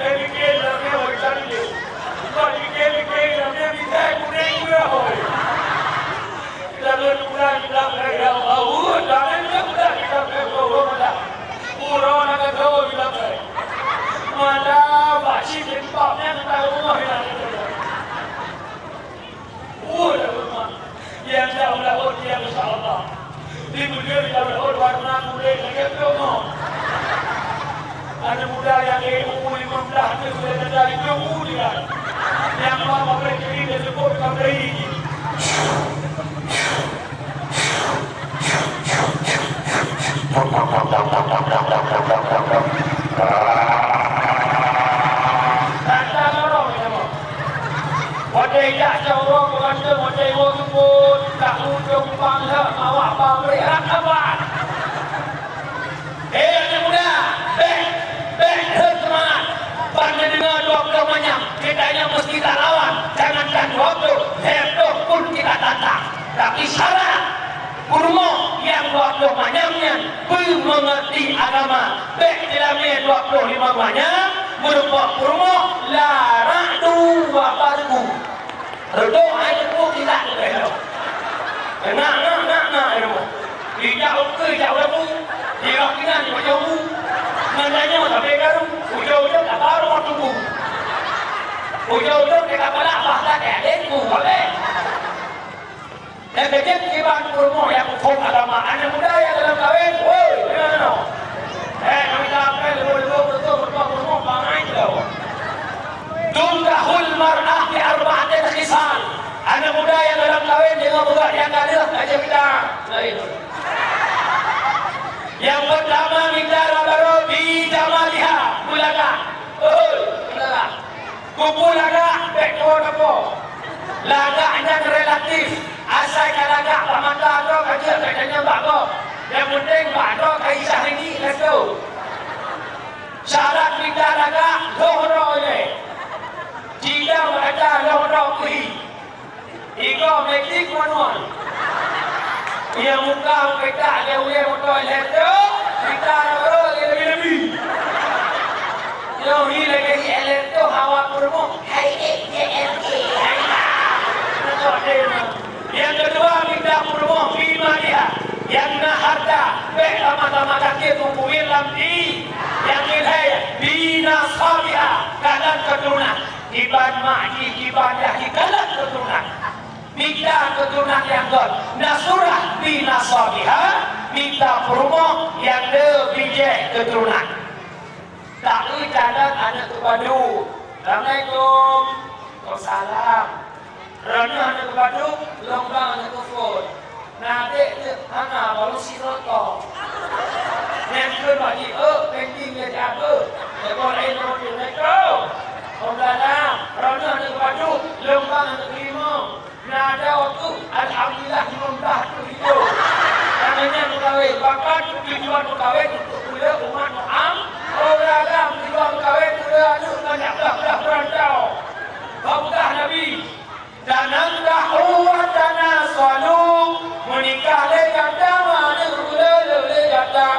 Eh, mikir dah ni, orang cari dia. Kau mikir-mikir dah ni, bisa kuning pun dah, hoi. Lalu bulan bilang, "Hai, ya Allah, jangan bilang bulan kita ke guru malam. Guru nak ke guru bilang, hai." Malam, bak si jempaknya kita rumah bilang. Oh, dah rumah. Yang dah ulah, oh, dia, insya Allah. Tunggu dia. Nyang ba pabrik keuieng disebut pabrik. Tata lorong nyoe. Watèe jak cawrong, watèe woe seupôt, ka ujong panghet awak pabrik rakaban. Hei aneuk muda, bèk, bèk heuet seumangat. Ban neudeungoe dua ploh manyam, kita nyoe meusti talawan. Jangankan dua ploh, lhèe ploh pun kita tantang. Tapi syarat, peurumoh nyang dua ploh manyam nyan beumeungeurti agama. Bèk teulamé dua ploh limong manyam, meurumpok peurumoh larak dua baru. Reudôk hai teupeu kilat leubeh lom. Ngak, ngak, ngak, ngak, hai teupeu. Ijak ukeue, ijak uleue. Irok inan, ijak ubu. Ngon tanyoe sabe karu. Ujoe-ujoe ka barô tubu. Ujoe-ujoe teuka palak, bah that, eh, adékku, boleh. Dan keujeuet kiban peurumoh nyang muphom agama, aneuk muda nyang goh lom kawén, woi, deungoe. Eh, kami sampai leumo-leumo beutôi meurumpok peurumoh bangai lom. Tunkahul mar'ah bi arba'atin khisal. Aneuk muda nyang goh lom kawén deungoe beugöt nyang ka lheueh ka jeuet mita. Laén. Nyang peutama mita lagak droe bi jamaliha, beulagak. Beutôi, beulagak. Kubu lagak, bèk tuwoe sapo. Lagak nyan relatif. Asai ka lagak bak mata droe ka jeuet, ka tanyong bak gob. Nyang penting bak droe ka i Syahrini, let's go. Syarat mita lagak, lhôh droe ilèe. Sidang bak gata lhôh droe peuhi. Igoe metik manual. Nyang muka peutak lé ulèe moto elektro, mita lagak droe lé leubeh-leubeh. Nyoe hi lagèe hi elektro hawa peurumoh. Hai, eh, eh, eh, eh, hai. Nyang keudua, mita peurumoh bi maliha. Nyang na hareuta, bèk tamah-tamah takheun meukuwir lam di. Nyang keulhèe, bi nasabiha, kalon keuturonan. Kiban mak jih, kiban yah jih, kalon keuturonan. Mita keuturonan nyang göt. Nasurah bi nasabiha, mita peurumoh nyang le bijèh keuturonan. Taeu calon aneuk teupadu. Assalamualaikum. Waalaikumsalam. Droeneuh aneuk teupadu, lôn bang aneuk teupeu. Na adék teuk hana, baru sidroe toh. Nyang kheun bak jih, "Ôk, penting lé siat beuh." Teupeu laén lôn jeuet, "Assalamualaikum." Waalaikumsalam. Droeneuh aneuk teupadu, lôn bang aneuk teurimong. Na ada waktu, alhamdulillah, lima belas tu hidup. Karena nyan meukawen, bahkan tujuan meukawen untuk pula umat Muhammad. Orang agam tujuan meukawen, pula aneuk banyak belah-belah berantau. Bak peugah Nabi, "Tanakahu wa tanasalu." Meunikah lé gata, ma aneuk pula lé gata.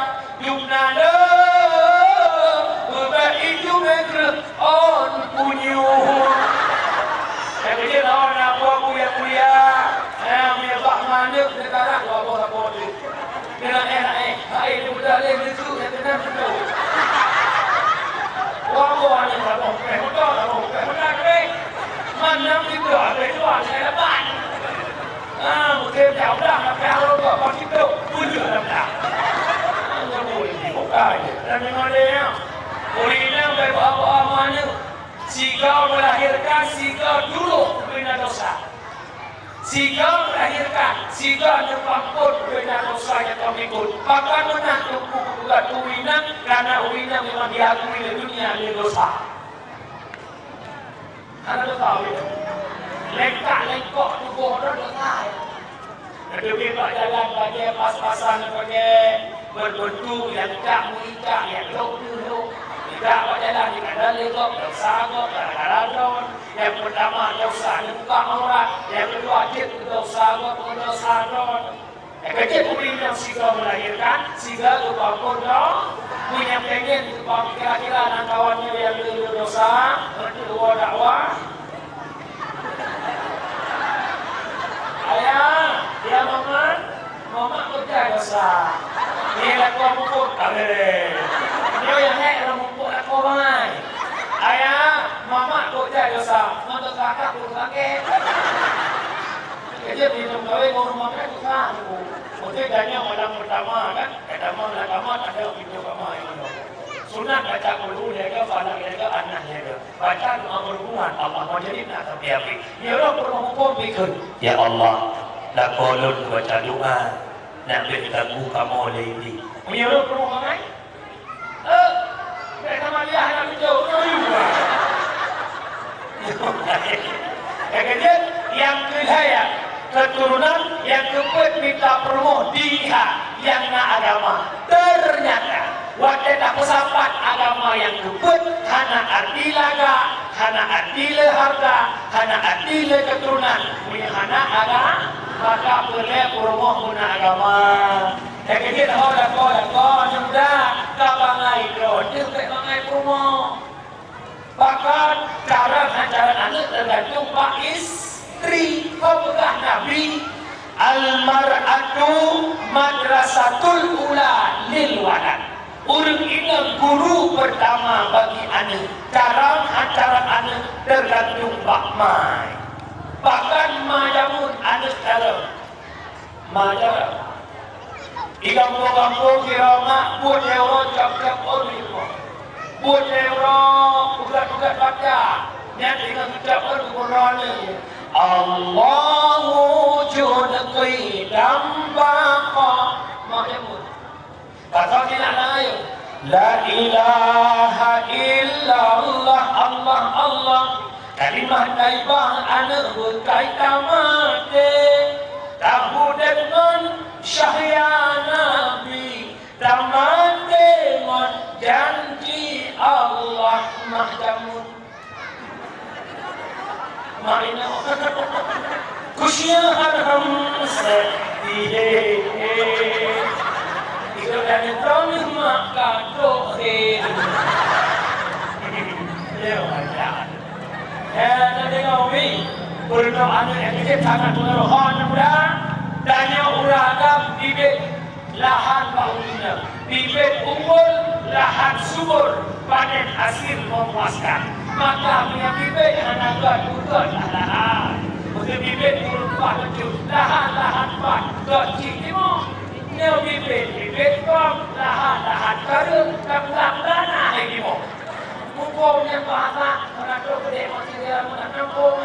Dum na le, beubek ijume kreueh on punyuh. Nyang keujeuet lawan na buah buya-buya. Eh, meunyoe bak manök neukarang, wah boh saboh teuk. Keunan eh, eh, hai, neubeudaleh neusuk nyang keunan beutôi. Wah boh aneuk saboh pèh moto, saboh pèh moto, eh. Man nam sigoe, habéh dua, tinggai lapan. Ah, mungkin jauh dah, tapi harus buat pasti tu. Bujur dah dah. Ah, nggak boleh dibuka aja. Dan memang dia, ureueng inong baik buah-buah mana? Sigoe melahirkan, sigoe turok keubeuna dosa. Sigoe melahirkan, sigoe neupampôn keubeuna dosa nyang ka ikot. Bahkan meunan teungku peugah ureueng inong, karena ureueng inong memang diakui lé dunia lé dosa. Hana teuka ulèe. Lengkak-lengkok tuboh droe teuka. Neuteubiet bak jalan bajèe pas-pasan neupakè, berbentuk nyang cak meuicak, nyang lhok teuh lhok. Ijak bak jalan jikada lé gob, desya gob gara-gara droe. Nyang peutama desya neubuka aurat, nyang keudua jeuet keu desya gob ngon desya droe. Keujeuet ureueng inong sigoe melahirkan, sigoe geupampôn droe. Meunyo péngen geupampôn, kira-kira nan kawan nyoe nyang le-le desya, untuk woe dakwah. Ayah, ya mama, mama peugah desya. Nyoe lakoe mupuk tak boleh. Nyoe nyang hèk lam mupuk lakoe bangai. Ayah, mama peugah desya. Mantong kakak pun kakek. Keujeuet minong kawé ngon rumoh kan susah, Teungku. Mungkin tanyoe malam pertama kan, pertama malam tamat ada video kama yang mana. Sunat baca qul hu lhèe go, falaq lhèe go, an-nas lhèe go. Baca doa berhubungan, Allah mau jadi nak tapi api. Ya Rabb, berhubung pikir. Ya Allah, lakoe lôn baca doa, nak bèk ganggu kamoe lé iblih. Ya Rabb, berhubungan. Eh, bèk sama dia anak cucu. Nyang keujeuet, nyang keulhèe, keturunan, nyang keupeuet mita peurumoh di ha nyang na agama. Ternyata, watèe tapeusapat agama nyang keupeuet, hana arti lagak, hana arti le harta, hana arti le keturunan, meunyoe hana agama, maka peureulèe peurumoh beuna agama. Nyang keujeuet ho lakoe-lakoe nyang muda, ka bangai droe, deuh bèk bangai peurumoh. Bahkan, cara-cara aneuk teugantung bak istri. Peugah Nabi, "Al-mar'atu madrasatul ula lil walad." Ureueng inong guru pertama bagi aneuk. Cara-cara aneuk teugantung bak ma. Bahkan ma jameun aneuk cara. Maja. Di gampông-gampông sidroe mak buet lé uroe cok-cok ôn di rumoh. Buet lé uroe peugöt-peugöt baca. Nyan ingat ucap ôn gubernur ni. Allahu jud qidam baqa. Mak nyebut. Kata keunan laén, "La ilaha illallah, Allah, Allah." Kalimah thaibah aneuk beukai tamaté. Taudép ngon syahya Nabi, tamaté ngon janji Allah. Mak jameun. Mak inong. Kusia harham sedih. Itu dari tahun mak kado he. Ya, wajar. Eh, tadi kau mi, pernah anak yang kecil sangat pengaruh. Hanya muda, tanya uragam bibit. Lahan bak ulina, bibit unggul, lahan subur, panen hasil memuaskan. Maka meunyoe bibit hana göt, beugöt lah lahan. Meunyoe bibit turun pat lucu, lahan-lahan pat göt cit timoh. Nyoe bibit, bibit kong, lahan-lahan kareueng, teupeugah tanah hai timoh. Muphom nyang bahasa, meunan troh geude maksud dia, meunan kampung.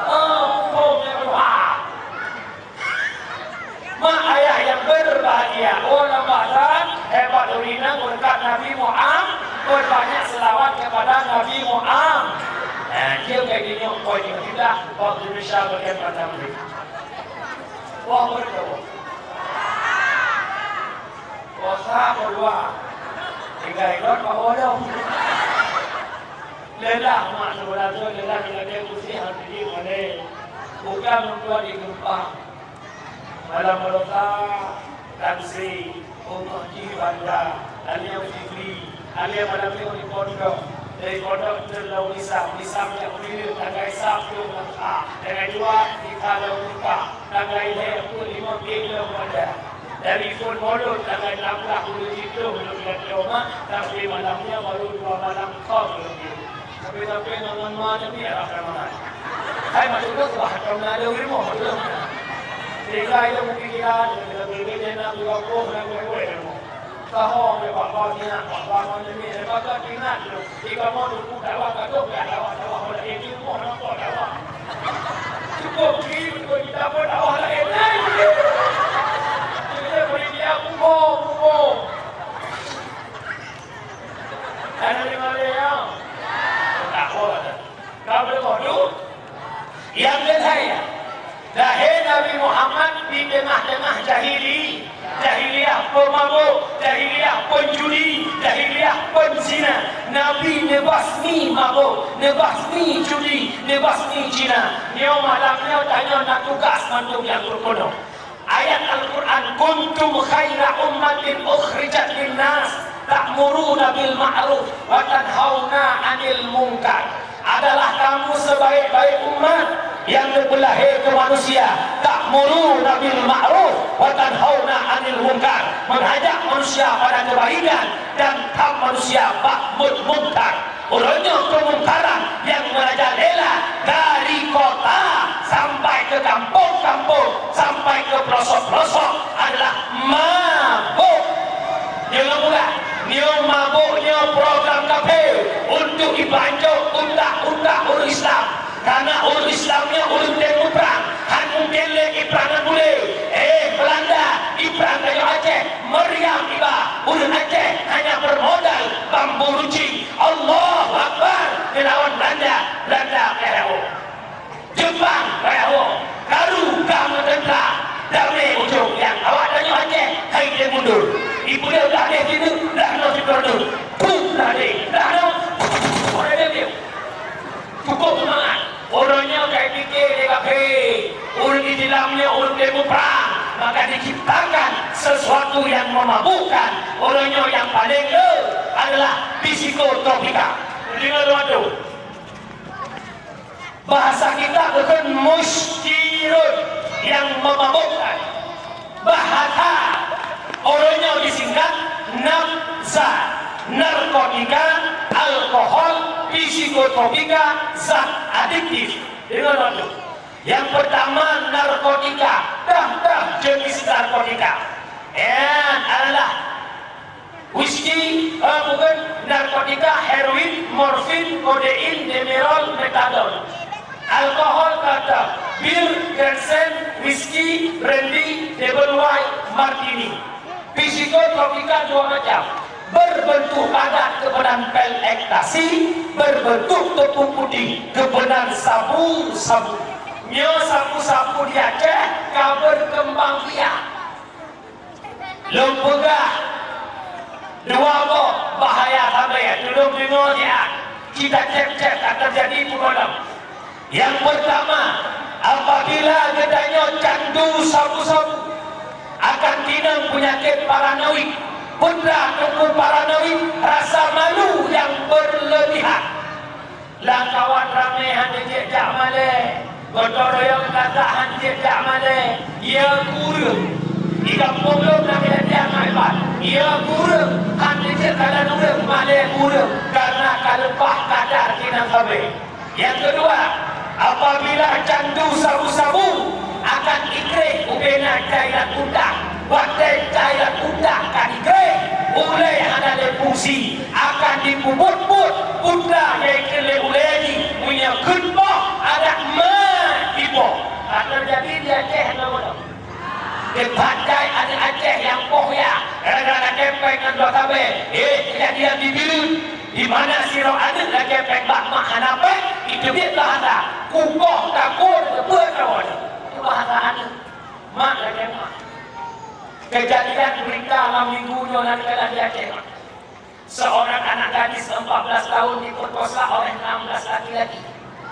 Oh, muphom nyang luha. Mak ayah yang berbahagia, oh lam bahasa hebat ulina berkat Nabi Muhammad, perbanyak selawat kepada Nabi Muhammad. Nah, dia kayak gini, oh, ini tidak, waktu Indonesia bagian pertama. Wah, betul. Wah, sah, kedua. Tinggal ikut, Pak Bodoh. Lelah mak sebelah tu, lelah lagèe kursi hana jeuet malèe. Bukan untuk digempa. Malam Selasa, taksi, umat jih banda, alia Fitri, alia malam nyoe di pondok. Dari pondok ke Lau Misam, Misam jak Uliu, tanggai sab jong Mekah, tanggai dua, di Lau Mekah, tanggai lhèe peuet limong kilo banda. Dari Phon Molot, tanggai enam belas, udah itu, belum lihat Roma, tapi malamnya baru dua malam, kau belum tidur. Tapi-tapi nonton mana ni arah Ramadan. Hai, masuk ke kuah, kau nak ada ilmu, belum. Sehingga itu mungkin kita, kita berbeda nak dua puluh, nak dua puluh ilmu. Tahu, ya, Pak, Pak, ni nak, Pak, Pak, mana ni, ya, Pak, tak ingat tu. Di kamoe teungku dakwah ka dong, ya, dakwah-dakwah, pada ilmu, nampak dakwah. Cukup, betul, kita pun dakwah lain, lain, betul. Kita boleh dia, umum, umum. Ada lima belas, ya? Tak apa, ada. Kau boleh bodoh? Nyang keuhai, lahé Nabi Muhammad di teungoh-teungoh jahili, jahiliyah peumabök, jahiliyah peujudi, jahiliyah peuzina. Nabi neubasmi mabök, neubasmi judi, neubasmi zina. Nyoe malam nyoe tanyoe na tugaih mandum nyang peurunoe. Ayat Al-Quran, "Kuntum khaira ummatin ukhrijat linnas, ta'muruna bil ma'ruf wa tanhauna 'anil munkar." Adalah kamu sebaik-baik umat yang neupeulahé keu manusia, ta'muruna bil ma'ruf wa tanhauna 'anil munkar, mengajak manusia pada kebaikan dan tham manusia bak munkar. Uroe nyoe keumungkaran nyang merajalela dari kota sampai ke kampung-kampung, sampai ke pelosok-pelosok adalah mabök. Nyoe murah, nyoe mabök, nyoe Di kafe, ureuëng Islam nyoe ureuëng deh muprang, maka diciptakan sesuatu yang memabukkan. Ureuëng nyoe yang paling le adalah psikotropika. Deungoe lôn tuan, bahasa kita bukan muskirun yang memabukkan. Bahasa ureuëng nyoe disingkat nafsa, narkotika, alkohol, psikotropika, zat adiktif. Deungoe lôn tuan. Yang pertama narkotika, dah-dah jenis narkotika. Nyan adalah whisky, eh, bukan, narkotika, heroin, morfin, kodein, demerol, metadon. Alkohol kata, bir, Jameson, whisky, brandy, double wine, martini. Psikotropika dua macam. Berbentuk padat keupenan pil ekstasi, berbentuk tepung putih keupenan sabu-sabu. Nyoe sabu-sabu di Aceh ka berkembang biak. Lôn peugah dua boh bahaya sabe, tulông deungoe siat. Cita cep-cep ka teujadi peue gohlom. Yang pertama, apabila geutanyoe candu sabu-sabu, akan tinang penyakit paranoid. Peue teungku paranoid? Rasa malu yang berlebihan. Lam kawan ramé hana jeuet jak malée, gotong royong gata hana jeuet jak malée, ya kureueng. Di gampông lôn na kejadian meuhebat, ya kureueng, hana jeuet kalon ureuëng malée kureueng, karena ka leupah kadar tinang sabe. Yang kedua, apabila candu sabu-sabu akan ikreh ubena cairan utak, watée cairan utak ka ikreh, ulée hana lé fungsi, akan dipubuet-buet putra nyang ikreh lé ulée jih, meunyoe kheun boh adak mat iboh. Ka teujadi di Aceh nyoe. Teupat jai aneuk Aceh nyang poh ya, gara-gara kepeng ngon dua sabe, eh, kejadian di Bireuen. Di mana sidroe aneuk lakée péng bak mak hana péng, iteubiet bahasa, kukoh takot teupeue kawan. Itu bahasa aneuk. Mak lakée mak. Kejadian berita lam minggu nyoe na teuka di Aceh. Seorang anak gadis empat belas tahun diperkosa oleh enam belas laki-laki.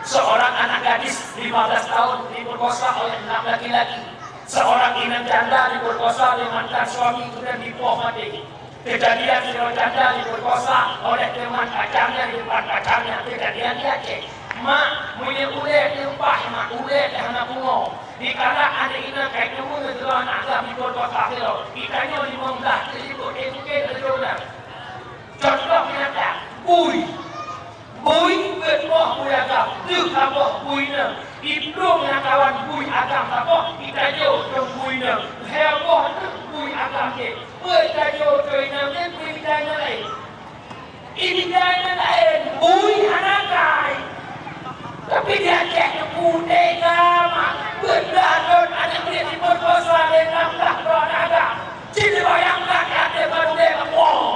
Seorang anak gadis lima belas tahun diperkosa oleh enam laki-laki. Seorang inong janda diperkosa oleh mantan suami kemudian dipoh mati. Kejadian sidroe janda diperkosa oleh teman pacarnya di depan pacarnya. Kejadian di Aceh. Mak, meunyoe ulée teumpah mak, ulée teuh hana pungo. Dikala aneuk inong kai teumeu sidroe aneuk agam diperkosa sidroe. Geutanyoe limong blah teuribut, eh, mungken leucah ulang. Contoh nyata, bui. Bui, beuet boh bui agam, deuh saboh bui nyan. Iplueng lam kawan bui agam saboh, itajo dong bui nyan. Lhée boh deuh bui agam jih. Peue itajo dong inong nyan, bui bidai nyang laén. Ibidai nyang laén, bui hana kai. Tapi di Aceh nyoe putéh gama, beuet dah thon aneuk murit diperkosa lé enam blah droe aneuk agam. Cit dibayangkan até baru deh kamoe.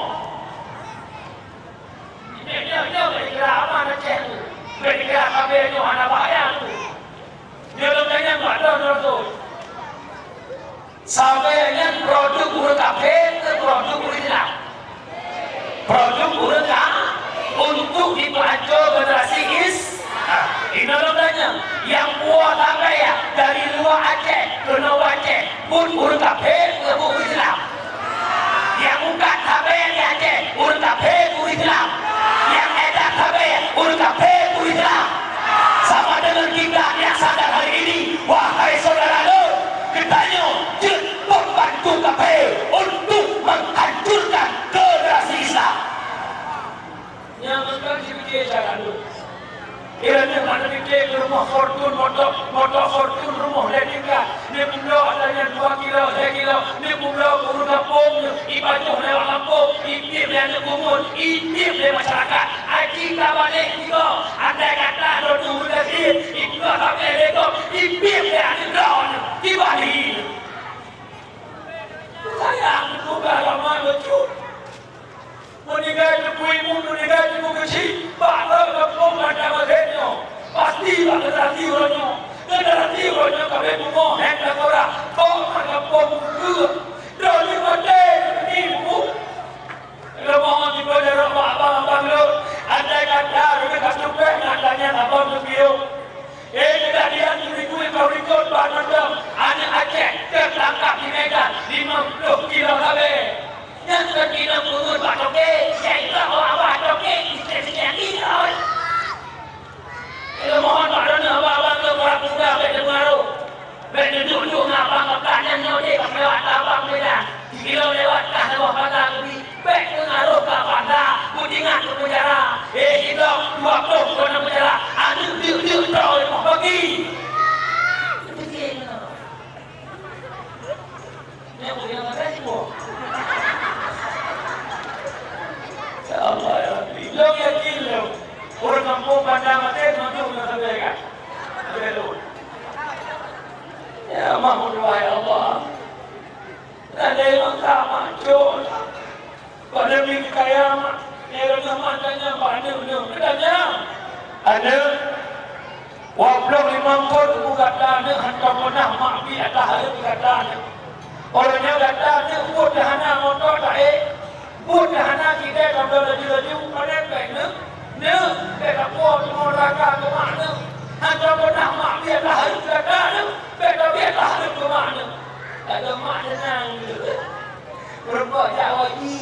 Nyoe, nyoe, nyoe, bèk dikira aman Aceh tu. Bèk dikira sabe nyoe hana bahaya tu. Nyoe lôn tanyong bak droe, droe tu. Sabe nyan produk ureueng kafé keu produk ureueng Islam? Produk ureueng ka-, untuk dipeuhanco generasi Is-, ah, inoe lôn tanyong, nyang puwoe sabe ya dari luwa Aceh keunoe Aceh, buet ureueng kafé keu buet Islam? Nyang ukat sabe di Aceh, ureueng kafé keu Islam. Nyang edat sabe, ureueng kafé keu Islam. Sama dengan kita yang sadar hari ini, wahai saudara lôn, geutanyoe jeuet pembantu kafé untuk menghancurkan generasi Islam. Nyang meukeunong jipike cara lôn. Kira nyoe hana pike keu rumoh Fortune, moto, moto Fortune rumoh lhèe tingkat. Nyoe peubloe ata nyan dua kilo, lhèe kilo. Nyoe peubloe keu ureueng gampông nyoe, ipajoh lé ureueng gampông, itiep lé aneuk bumoe, itiep lé masyarakat. Aji tabalek sigoe, andai kata droeneuh ureueng gasien, itiep sabe lé gob, itiep lé aneuk droeneuh, tiba di. Sayang, bukan ramai bacut. Meuninggai teupeu ibu, meuninggai teupeu keuchik, bak gampông Banda Bagét nyoe, pasti bak generasi uroe nyoe. Generasi uroe nyoe ka beuet bumoe, hèn takora, bak gampông keue. Droeneuh maté, ibu. Leumoh jipeudeuroh bak abang-abang lôn, andai kata lôn ka tupéh Mangkon bu gata nyoe hantom peunah mak pih ata hareuem gata nyoe. Uroe nyoe gata nyoe buet hana moto taék, buet hana kidai tabloe laju-laju, padahai bèk nyoe, nyoe bèk tapuwoe teungoh raka keu mak nyoe. Hantom peunah mak pih ata hareuem gata nyoe, bèk tabiet ata hareuem keu mak nyoe. Ka lheueh mak teunang nyoe. Peurumpok jak haji,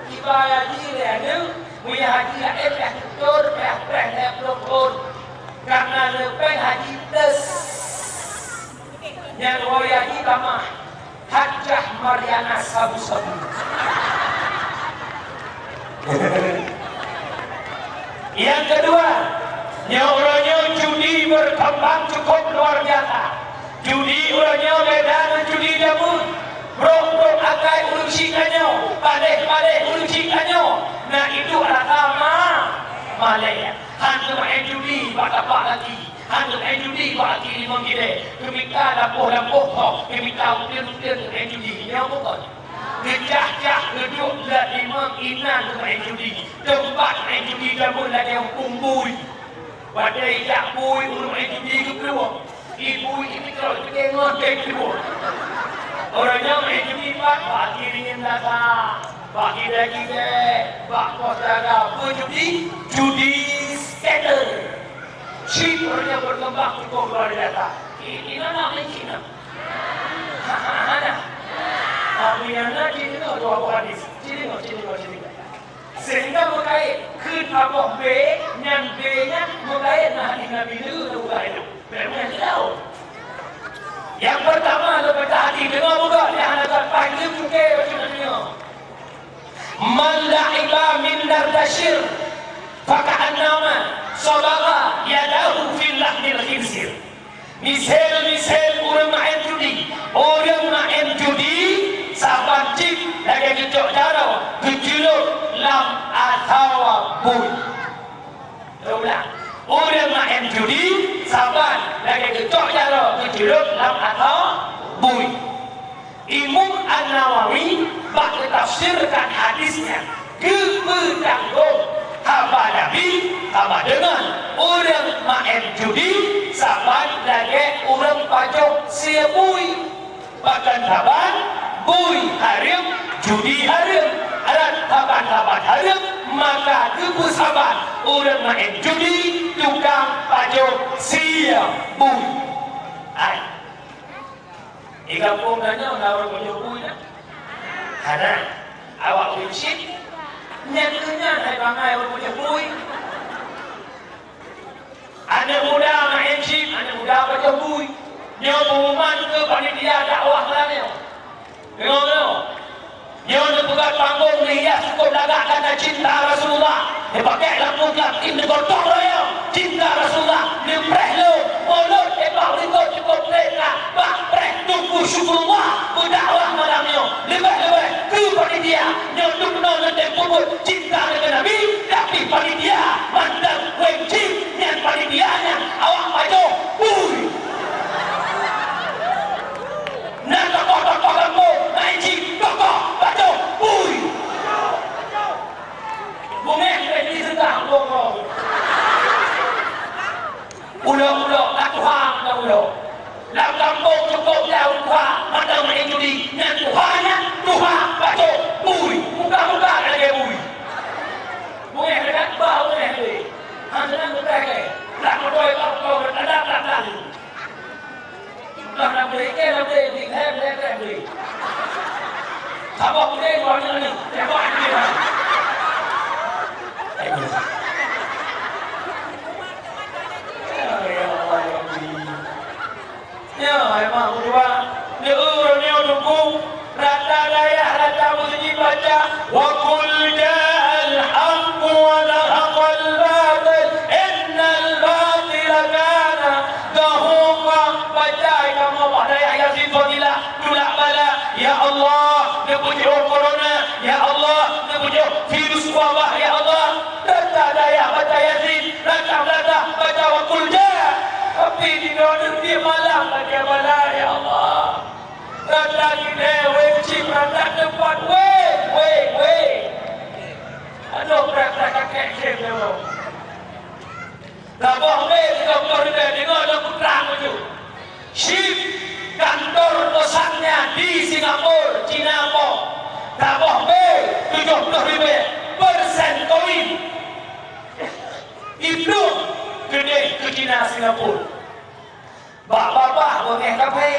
kiban haji lé nyoe, meunyo haji laén payah tutor, payah preh lhèe ploh thon. Karena leubeh haji tes. Nyang woe haji tamah, Hajjah Mariana sabu-sabu. Nyang keudua, nyoe uroe nyoe judi berkembang cukup luar biasa. Judi uroe nyoe beda ngon judi jameun. Brok-brok akai ureueng chik tanyoe, paléh-paléh ureueng chik tanyoe. Na itu rasa ma-, malèe. Han teumaén judi bak tapak laki. Han teumaén judi bak laki limong gilée. Keumita lampôh-lampôh ho, keumita uteuen-uteuen teumaén judi. Nyoe bukon. Geucah-cah geuduek lat limong inan teumaén judi. Teumpat maén judi jameun lagèe huköm bui. Watèe ijak bui ureueng maén judi geuplueng. Ibu ipitrok ipike ngon keu ibu. Uroe nyoe maén judi pat bak Kiringan Data, bak Gidai-Gidai, bak Pos Dagang, peujudi, judi scatter. Chip uroe nyoe berkembang cukup luar biasa. I-, inan na maén chip nyan? Hana. Tapi nyang na chip nyoe dua buah hadis. Chip nyoe, chip nyoe, chip nyoe. Sehingga meukait keu saboh B, nyan B nyan meukait ngon hadis Nabi lheueh teubuka ilée. Memang nyang teudaun. Nyang peurtama, leubeh hati deungoe beugöt nyang hana that paih leuem cuke bak donya. Man la'iba min nardashir, faka'annama sabagha yadahu fi lahnil khinzir. Miseul-miseul ureuëng maén judi. Ureuëng maén judi saban cit lagée geucok jaroe geuceulop lam atawa bui. Teuulang, ureuëng maén judi saban lagée geucok jaroe geuceulop lam atawa bui. Imam An-Nawawi bak geutafsirkan hadis nyan geupeutanggong haba Nabi, haba deungon ureuëng maén judi saban lagée ureuëng pajoh sie bui. Pakon saban bui hareuem, judi hareuem, rot saban-saban hareuem, maka geupeusaban ureuëng maén judi tukang pajoh sie bui. Hai. Di gampông tanyoe na ureuëng pajoh bui na? Hana. Awak ureuëng chip. Nyan keuh nyan hai bangai ureuëng pajoh bui. Aneuëk muda maén chip, aneuëk muda pajoh bui. Nyoe pengumuman keu panitia dakwah malam nyoe. Deungoe, deungoe. Nyoe neupeugöt panggong neuhias cukôp lagak karena cinta Rasulullah. Neupakèk lampu glam, neugotong royong cinta Rasulullah. Neupreh lôn, mulod, teumpat likot cukôp trép na bak preh Teungku Syukurullah beudakwah malam nyoe. Leubeh-leubeh keu panitia nyoe, dum nyoe neutem peubuet cinta keu Nabi, tapi panitia mantong weng cit nyan, panitia nyan awak pajoh bui. Na tokoh-tokoh gampông, na cit tokoh pajoh bui. Bungéh lé di seutah boh. Ulo-ulo ka tuha mantong ulo. Lam gampông cukôp jauh tuha mantong maén judi. Nyan tuha nyan tuha pajoh bui. Muka-muka lagée bui. Bungéh dekat ba bungéh lé. Han seunang beutai lé. Lam moto ka uko meutada-tada. Bah na bri, eh, na bri, bri, eh, bri, eh, bri. Saboh bri, dua bri, bri. Tembak bri. Ya, ya Allah, ya Rabbi. Ya, emang udah. Ni urut ni udah. Rata dayah, rata meuseujid baca, "Wa qul ja'al haqqu wa zahaqal batil, innal batila kana zahuqa." Baca kamoe bak dayah Yasin Fadilah, tulak bala, "Ya Allah, neupeujiôh corona, ya Allah, neupeujiôh virus wabah, ya Allah." Rata dayah baca Yasin, rata-rata baca wa qul ja. Tapi di luwa neuteubiet malam baca bala, ya Allah. Rata gidée weng cit, rata teumpat weng, weng, weng. Aduh, rata kakek cit nyoe. Saboh beuh di dokto ribée deungoe lôn putra Cina Singapura. Bak babah beungéh kaphé,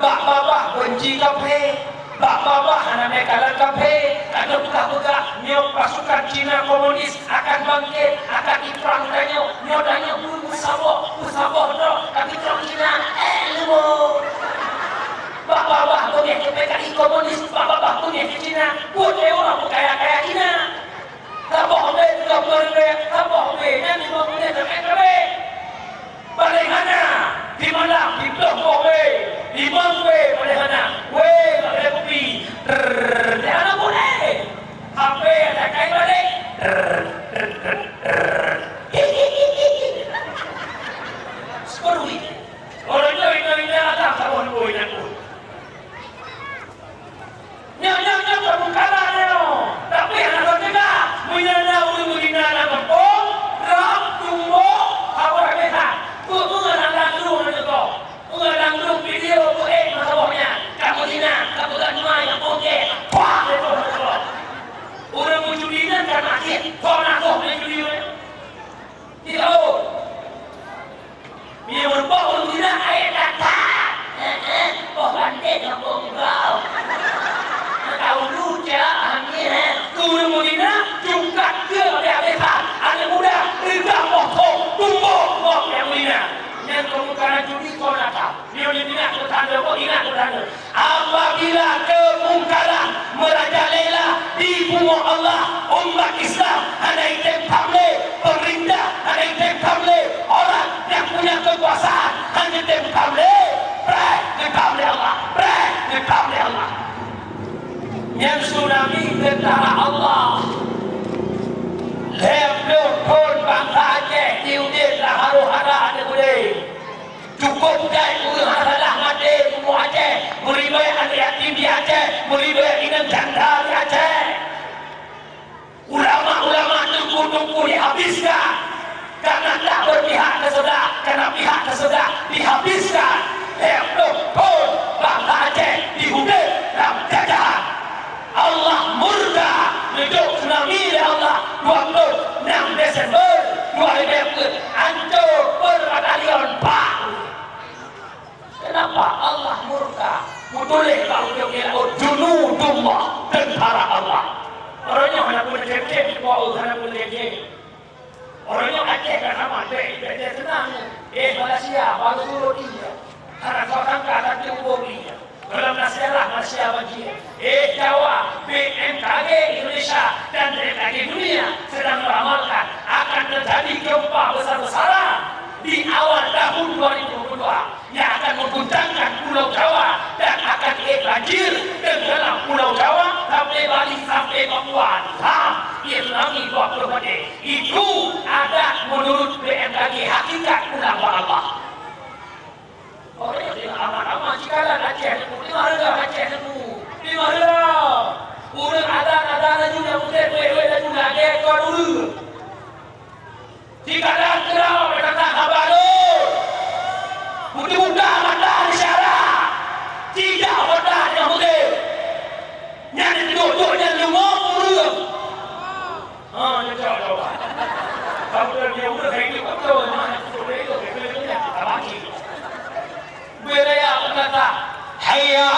bak babah beunci kaphé, bak babah hana meukalan kaphé, ka teupeugah-peugah nyoe pasukan Cina komunis akan bangkét, akan iprang tanyoe, nyoe tanyoe peusaboh, peusaboh droe, tapi droe Cina, eh, leumo. Bak babah beungéh keu P K I komunis, bak babah beungéh keu Cina, buet lé uroe peukaya-kaya Cina. Saboh bée teuka peureulée, saboh bée nyan limong menit sampai keubit. Paléng hana, di malam, di ploh boh bée, limong bée paléng hana. Weh, paléng kupi. Trrrr, di hana boleh. H P ada kai balik. Trrrr, trrrr, trrrr. Seperti itu. Orang nyoe ingat-ingat akan saboh nunggu ingat pun. Nyoe, nyoe, nyoe ka mungkaran nyoe. Tapi hana teuga. Meunyoe na ureueng meudina lam gampông, rab, tumbok, hawai beuthat. Peue, peue lam, lam grup nyoe teuka? Peue lam grup video peue ék masa boh nyan? Ka meudina, ka peugah teuma nyang pungke. Pah, beutôi teuka. Ureueng meujudi nyan ka mati. Soe na goh meujudi nyan? Iyo. Meunyoe meurumpok ureueng guna ayat that-that, eh, eh, boh bandét nyang boh gau. Tahu lucu, angin, eh. Ureueng guna jungkat keu habéh-habéh that. Aneuk muda, reudang boh thon, tumbok boh nyang guna. Nyan kamoe kana judi keu nakal. Meunyoe ingat keu tanda, boh ingat keu tanda. Apabila kemungkaran merajalela di bumoe Allah, umat Islam hana jitem tham lé, pemerintah hana jitem tham lé, orang nyang punya kekuasaan hana jitem tham lé, preh geutam lé Allah, preh geutam lé Allah. Nyan tsunami tentara Allah. Lhèe ploh thon bansa Aceh jiudép lam haro-hara aneuk beudé. Cukôp that ureueng hana salah maté bumoe Aceh, meuribèe aneuk yatim di Aceh, meuribèe inong janda di Aceh. Ulama-ulama teungku-teungku dihabiskan, karena tak berpihak ke sebelah, karena pihak ke sebelah dihabiskan. Lhèe ploh thon bansa Aceh jiudép lam jajahan. Allah murka, neujok tsunami lé Allah dua ploh nam Desember dua ribèe peuet, hancô per batalion, pak. Kenapa Allah murka? Meutuléh bak ujông laôt, "Junudullah, tentara Allah." Orang nyoe hana peuneuk cém-cém, hana peuneuk cém-cém. Orang nyoe Aceh ka sama, bèk, bèk, bèk seunang. Eh, Malaysia, baru surut iya. Hana soe sangka, tapi ubông iya. Dalam sejarah Malaysia bagian. Eh, Jawa, B M K G Indonesia dan B M K G dunia sedang meramalkan akan terjadi gempa besar-besaran di awal tahun dua ribu dua puluh dua. Yang akan mengguncangkan Pulau Jawa dan akan eh banjir tenggelam Pulau Jawa sampai Bali, sampai Papua. Ha, tsunami dua puluh empat. Itu ada menurut B M K G, hakikat ulama Allah. Orang yang tengok lama-lama, jikalau Aceh nemu, di mana Aceh nemu? Di mana? Ureueng adan-adan laju nyang udép wéh-wéh laju lagèe kon ureueng. Di kadang keudroe beutatap haba lôn. Beuteubuka mata syara. Tidak mata nyang udép. Nyan duek-duek nyan leumo ureueng. Ha, nyan cok, cok. Kamu dah dia ureueng, saya hidup betul. Mana tu boleh hidup, dia boleh hidup. Kita mati. Bila ya berkata, "Hayya